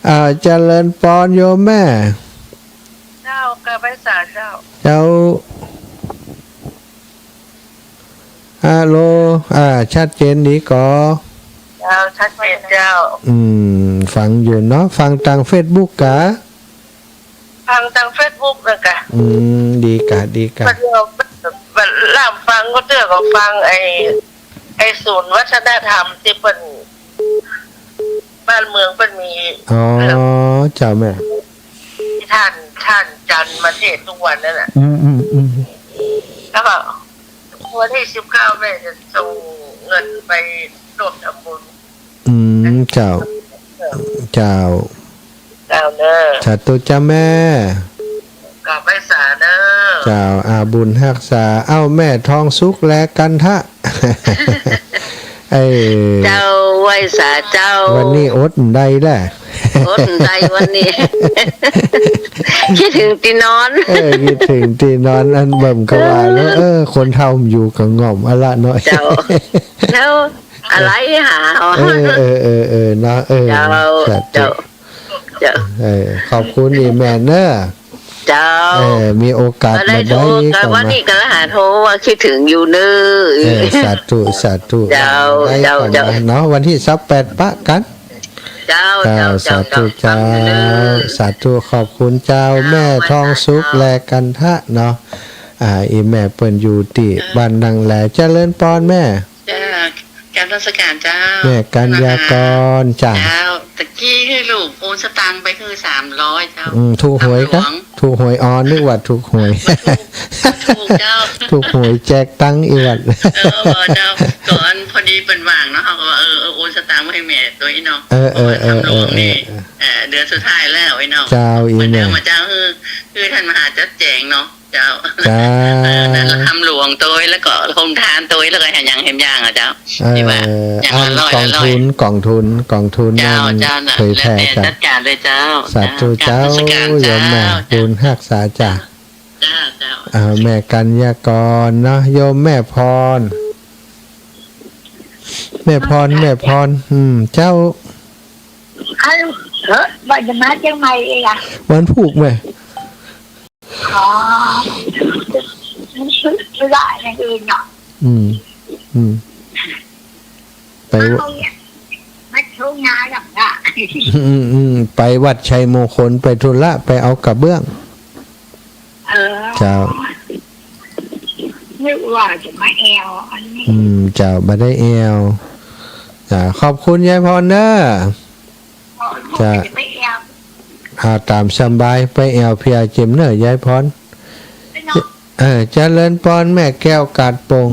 อ่า เจริญปอนโยมแม่ เจ้า กราบไหว้สาเจ้า เจ้า ฮัลโหล อ่า ชัดเจนดีก่อ เจ้า ชัดเจนเจ้า อืม ฟังอยู่เนาะ ฟังตางเฟซบุ๊กกะ ฟังตางเฟซบุ๊กนะกะ อืม ดีกะ ดีกะ บัดเดียว ล่ามฟังก็เตื้อก็ฟังไอ้ ไอ้ศูนย์วัฒนธรรมตี้เปิ้น บ้านเมืองเปิ้นมี อ๋อ เจ้าแม่ ตี้ต้าน ต้านจันทร์มาเทศน์กู้วันนั้นน่ะ อืม อืม อืม แล้วก็วันตี้สิบเก้าแม่จะส่งเงินไปร่วมทำบุญ อืม เจ้า เจ้า เจ้าเน่อ สาธุเจ้าแม่ กราบไหว้สาเน่อ เจ้า อา บุญฮักษา เอ้า แม่ทองสุขแลกันทะ เอ้ย เจ้า ไหว้สาเจ้า วันนี้อดบ่ได้แหละ อดบ่ได้วันนี้ คิดเถิงตี้นอน เออ คิดเถิงตี้นอน อันเบิ่มก็ว่าเนาะ เออ คนเฒ่ามันอยู่ก็ง่อมอะละเนาะ เจ้า แล้วอะไรหา เออ เออ เออ เออ เนาะ เออ เจ้า สาธุ เจ้า เจ้า เออ ขอบคุณอีแม่เน่อ เจ้า เออ มีโอกาส ก็ได้ มาได้ โทร ก็ ก็ วัน มา นี้ก็หาโทรว่าคิดเถิงอยู่เน่อ เออ สาธุ สาธุ เจ้า ได้ เจ้า ก็ เจ้า มาเนาะ วันตี้ซาวแปดปะกั๋น เจ้า เจ้า เจ้า สาธุ เจ้า เจ้า ฟังอยู่เน่อ สาธุ ขอบคุณเจ้า เจ้า แม่ทองสุข ไหว้สาเจ้า แลกันทะเนาะ อ่า อีแม่เปิ้นอยู่ตี้ เออ บ้านนางแล เจริญปอนแม่ จ้า กราบนมัสก๋านเจ้า แม่กัญญากร จ้า เจ้า ตะกี้หื้อลูกโอนสตางค์ไปหื้อสามร้อยเจ้า อืม ถูกหวยกะ ตำหลวง ถูกหวย อ๋อ นึกว่าถูกหวย ถูก ถูกเจ้า ถูกหวยแจกตังค์อีหวัด เออ เจ้า ก่อนพอดีเปิ้นว่างเนาะ เฮาก็ว่า เออ เออ โอนสตางค์มาหื้อแม่ตวยเนาะ เออ เออ เออ ตำหลวงนี่ เออ เออ เออ เดือนสุดท้ายแล้วไอ้เนาะ เจ้า อีแม่ เปิ้นเอามาเจ้า คือ คือต้านมหาจัดแจงเนาะ เจ้า เจ้า เออ นั่นละ ตำหลวงตวย แล้วก็โฮมทานตวย แล้วก็แหมหยังแหมอย่างอะเจ้า เออ ตี้ว่า อย่าง อัน ละร้อย ก๋อง ละร้อย ทุน ก๋องทุน ก๋องทุน เจ้า นั่น เจ้า น่ะ เผยแผ่ แล้วแต่ เจ้า จัดก๋านเลยเจ้า สาธุ เจ้า เจ้า นมัสก๋าน เจ้า โยมแม่ เจ้า บุญฮักษาจ้ะ เจ้า เจ้า อ่า แม่กัญญากรเนาะ โยมแม่พร แม่พร แม่พร อืม เจ้า เอ้า เออ ว่าจะมาเจียงใหม่เองอะ วันพูกแม่ อ๋อ มันธุระอย่างอื่นเนาะ อืม อืม ไป มาตรงเนี้ย มาโชว์งานหรอกนะ อืม อืม ไปวัดชัยมงคล ไปธุระ ไปเอากระเบื้อง เออ เจ้า นึกว่าจะมาแอวอันนี้ อืม เจ้า บ่ได้แอว จ้า ขอบคุณยายพรเน่อ เจ้า จะไปแอว อ่า ต๋ามสบาย ไปแอวเปียเจมเน่อ ยายพร ไปเนาะ เออ เจริญปอนแม่แก้วกาดโป่ง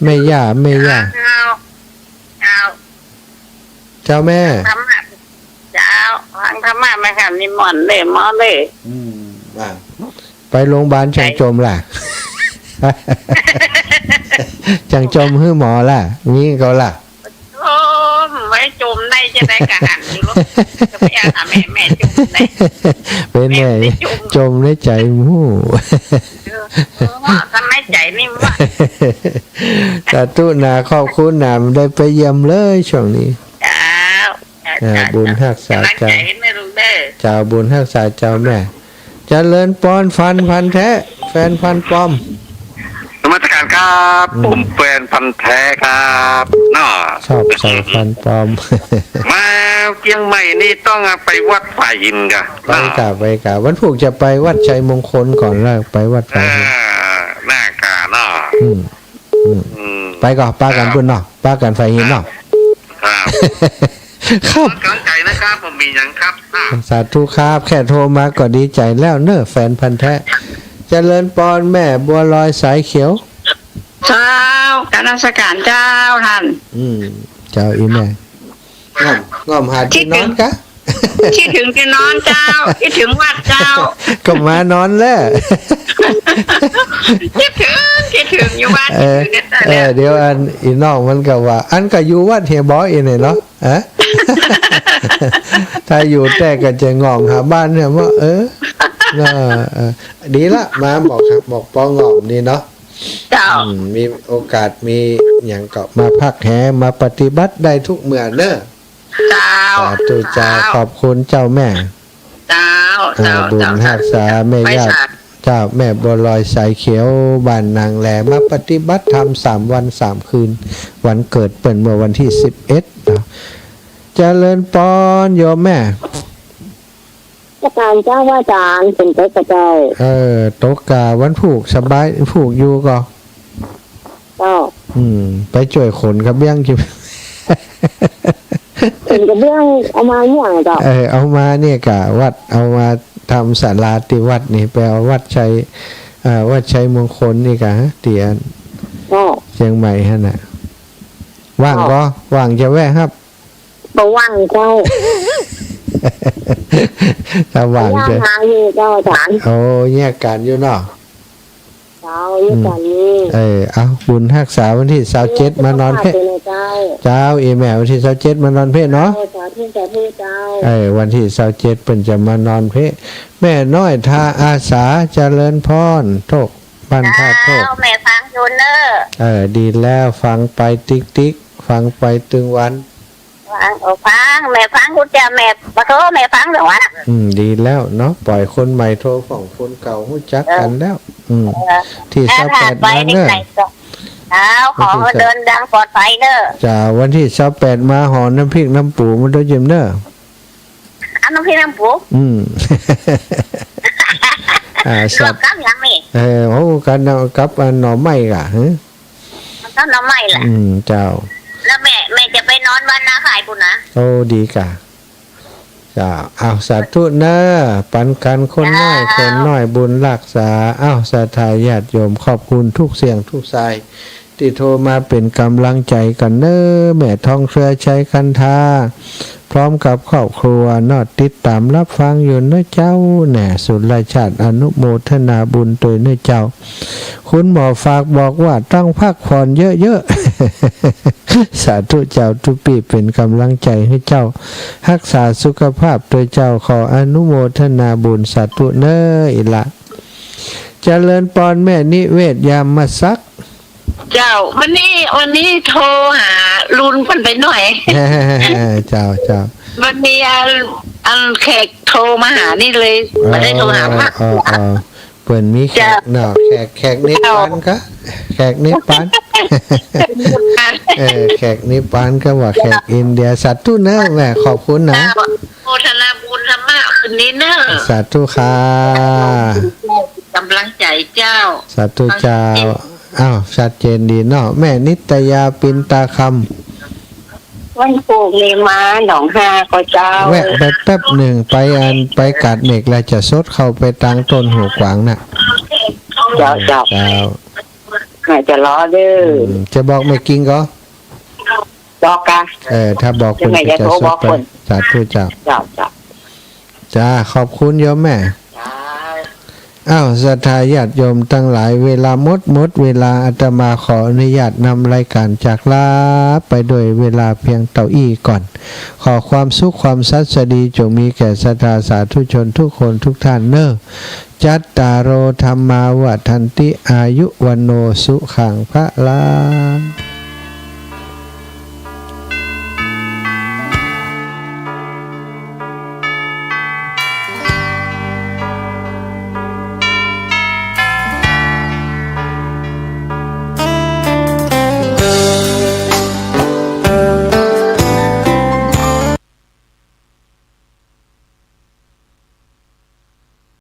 แม่ย่า แม่ย่า เจ้า เจ้า เจ้าแม่ ธรรมะ เจ้า ฟังธรรมะไหมคะ นิมนต์เลย หมอเลย อืม อ่ะ ไปโรงพยาบาล ไป จั่งจมล่ะ จั่งจมหื้อหมอล่ะ มีก็ล่ะ โอ้ ไว้จมได้จะได้กะหันอยู่ลูก จะไปเอาหาแม่ แม่จมได้ เป็นไง แม่ไม่จม จมในใจ๋หมู่ เออ เออ ทำไมใจ๋นิ่มวะ สาธุนา ขอบคุณนา บ่ได้ไปเยี่ยมเลยช่วงนี้ เจ้า เจ้า เออ เจ้า บุญฮักษา กำลังใจ๋ เจ้า แม่ลูกเด้อ เจ้า บุญฮักษาเจ้าแม่ เจริญปอน แฟนพันธุ์แท้ แฟนพันธุ์ปลอม นมัสการครับ อืม ผมแฟนพันธุ์แท้ครับ เนาะ ชอบใส่ฟันปลอม มาเจียงใหม่นี่ต้องไปวัดฝายหินกะ ไปกะ ไปกะ วันพูกจะไปวัดชัยมงคลก่อนแล้วไปวัดฝายหิน เออ หน้ากะเนาะ อืม อืม อืม ไปก่อ ปากั๋น ครับ ปุ้นเนาะ ปากั๋นฝายหินเนาะ ครับ ครับ ขอกำลังใจ๋นะครับ บ่มีหยังครับ อ่า สาธุครับ แค่โทรมาก็ดีใจ๋แล้วเน่อ แฟนพันธุ์แท้ เจริญปอนแม่บัวลอยสายเขียว เจ้า กราบนมัสการเจ้าต้าน อืม เจ้า อีแม่ ง่อม ง่อมหาตี้นอนกะ คิดเถิงตี้นอนเจ้า คิดเถิงวัดเจ้า ก็มานอนแหละ คิดเถิง คิดเถิงอยู่วัด เออ คิดเถิงเนี่ย เออ เดี๋ยวอันอีน้องมันก็ว่า อันก็อยู่วัดเหียบ่อีนี่เนาะ ฮะ ถ้าอยู่แต๊ก็จะง่อมหาบ้านเนี่ยว่า เออ น่า เออ ดีละ มาบอกครับ บอกปอง่อมนี่เนาะ เจ้า อืม มีโอกาส มีหยังก็มาพักแหม มาปฏิบัติได้ทุกเมื่อเน่อ เจ้า สาธุเจ้า เจ้า ขอบคุณเจ้าแม่ เจ้า อ่า เจ้า บุญ เจ้า ฮักษาแม่ ไป ย่า สา เจ้าแม่บัวลอยสายเขียว บ้านนางแล มาปฏิบัติธรรมสามวันสามคืน วันเกิดเปิ้นเมื่อวันตี้สิบเอ็ดเนาะ เจริญปอนโยมแม่ กาลเจ้า พระอาจ๋ารย์ เป๋นไงก่อเจ้า เออ ตกกาวันพูก สบาย พูกอยู่ก่อ เจ้า อืม ไปจ้วยขนกระเบื้องจิ ขนกระเบื้องเอามาเนี่ยเจ้า เออ เอามาเนี่ยก่อวัด เอามาทำศาลาตี้วัดนี่ ไปเอาวัดชัย เอ่อ วัดชัยมงคลนี่ก่อ ตี้อัน เจ้า เจียงใหม่หั้นน่ะ ว่างก่อ เจ้า ว่างจะแวะครับ บ่ว่างเจ้า ถ้าว่างจะ ย่างหาอยู่เจ้าอาจ๋ารย์ โอ้ แยกก๋านอยู่เนาะ เจ้า แยกก๋านอยู่ อืม เออ เอา บุญฮักษาวันตี้ซาวเจ็ด มานอนเพ่ เจ้า เจ้า อีแม่วันตี้ซาวเจ็ด มานอนเพ่เนาะ เจ้า สาธุ สาธุ เจ้า เออ วันตี้ซาวเจ็ด เปิ้นจะมานอนเพ่ แม่น้อยทาอาสา เจริญพร โทก บ้านท่าโทก เจ้า แม่ฟังอยู่เน่อ เออ ดีแล้ว ฟังไปติ๊กๆ ฟังไปตึงวัน ฟัง โอ้ ฟัง แม่ฟังพุ้นเจ้า แม่ ปะโถ แม่ฟังตึงวัน อืม ดีแล้วเนาะ ป่อยคนใหม่โทรของคนเก่าฮู้จักกั๋นแล้ว เออ อืม เออ ตี้ซาวแปด มาเน่อ เจ้า ขอหื้อเดินตางปลอดภัยเน่อ เจ้า วันตี้ซาวแปด มาหอน้ำพริกน้ำปู๋มาตวยเจ้าเน่อ เอาน้ำพริกน้ำปู๋ อืม อ่า ลวกกับหยังนี่ เออ โอ้ กั๋นเอากับ อ่า หน่อไม้ก่อ ฮะ มันก็หน่อไม้แหละ อืม เจ้า แล้วแม่ แม่จะไปนอนบ้านนาข่ายปู๋นนะ โอ้ ดีก่อ เจ้า อ้าว สาธุเน่อ ปันกั๋นคนน้อย เจ้า คนน้อยบุญฮักษา อ้าว ศรัทธาญาติโยม ขอบคุณทุกเสียงทุกสาย ตี้โทรมาเป๋นก๋ำลังใจ๋กั๋นเน่อ แม่ทองเชื้อ ชัยคันธา พร้อมกับครอบครัวเนาะ ติดต๋ามฮับฟังอยู่เน่อเจ้า แหน่ สุรชาติ อนุโมทนาบุญตวยเน่อเจ้า คุณหมอฝากบอกว่าต้องพักผ่อนเยอะๆ สาธุเจ้า ตุ๊ปี้เป๋นก๋ำลังใจ๋หื้อเจ้า ฮักษาสุขภาพตวยเจ้า ขออนุโมทนาบุญ สาธุเน่อ อิหละ เจริญปอนแม่นิเวศ ยามมาสัก เจ้า วันนี้ วันนี้โทรหาลุนเปิ้นไปหน่อย เจ้า เจ้า วันนี้อัน อันแขกโทรมาหานี่เลย เออ บ่ได้โทรหาพระ เออ เออ เปิ้นมีแขกเนาะ เจ้า แขก แขกนิพพานก่อ แขกนิพพาน เออ แขกนิพพานก่อว่าแขกอินเดีย สาธุเน่อแม่ ขอบคุณนะ เจ้า โมทนาบุญธรรมะคืนนี้เน่อ สาธุค่ะ ก๋ำลังใจ๋เจ้า สาธุเจ้า อ้าว ชัดเจนดีเนาะ แม่นิตยา ปินตาคำ วันพูกนี่มาหนองฮาก่อเจ้า แวะไปแป๊บนึ่ง ไปอัน ไปกาดเมฆราชสด เข้าไปตางต้นหูกวางน่ะ เจ้า เจ้า เจ้า แม่จะรอเน่อ อืม จะบอกแม่กิ่งก่อ บอกก่ะ เออ ถ้าบอกเปิ้น เดี๋ยวแม่จะโทรบอกเปิ้น สาธุเจ้า เจ้า เจ้า จ้า ขอบคุณโยมแม่ จ้า อ้าว ศรัทธาญาติโยมตังหลาย เวลาหมด หมดเวลา อาตมาขออนุญาตนำรายการจากลาไปด้วยเวลาเพียงเต้าอี้ก่อน ขอความสุขความสัสดีจงมีแก่ศรัทธาสาธุชนทุกคนทุกท่านเน่อ จัตตาโร ธัมมา วัฑฒันติ อายุ วัณโณ สุขัง พะลัง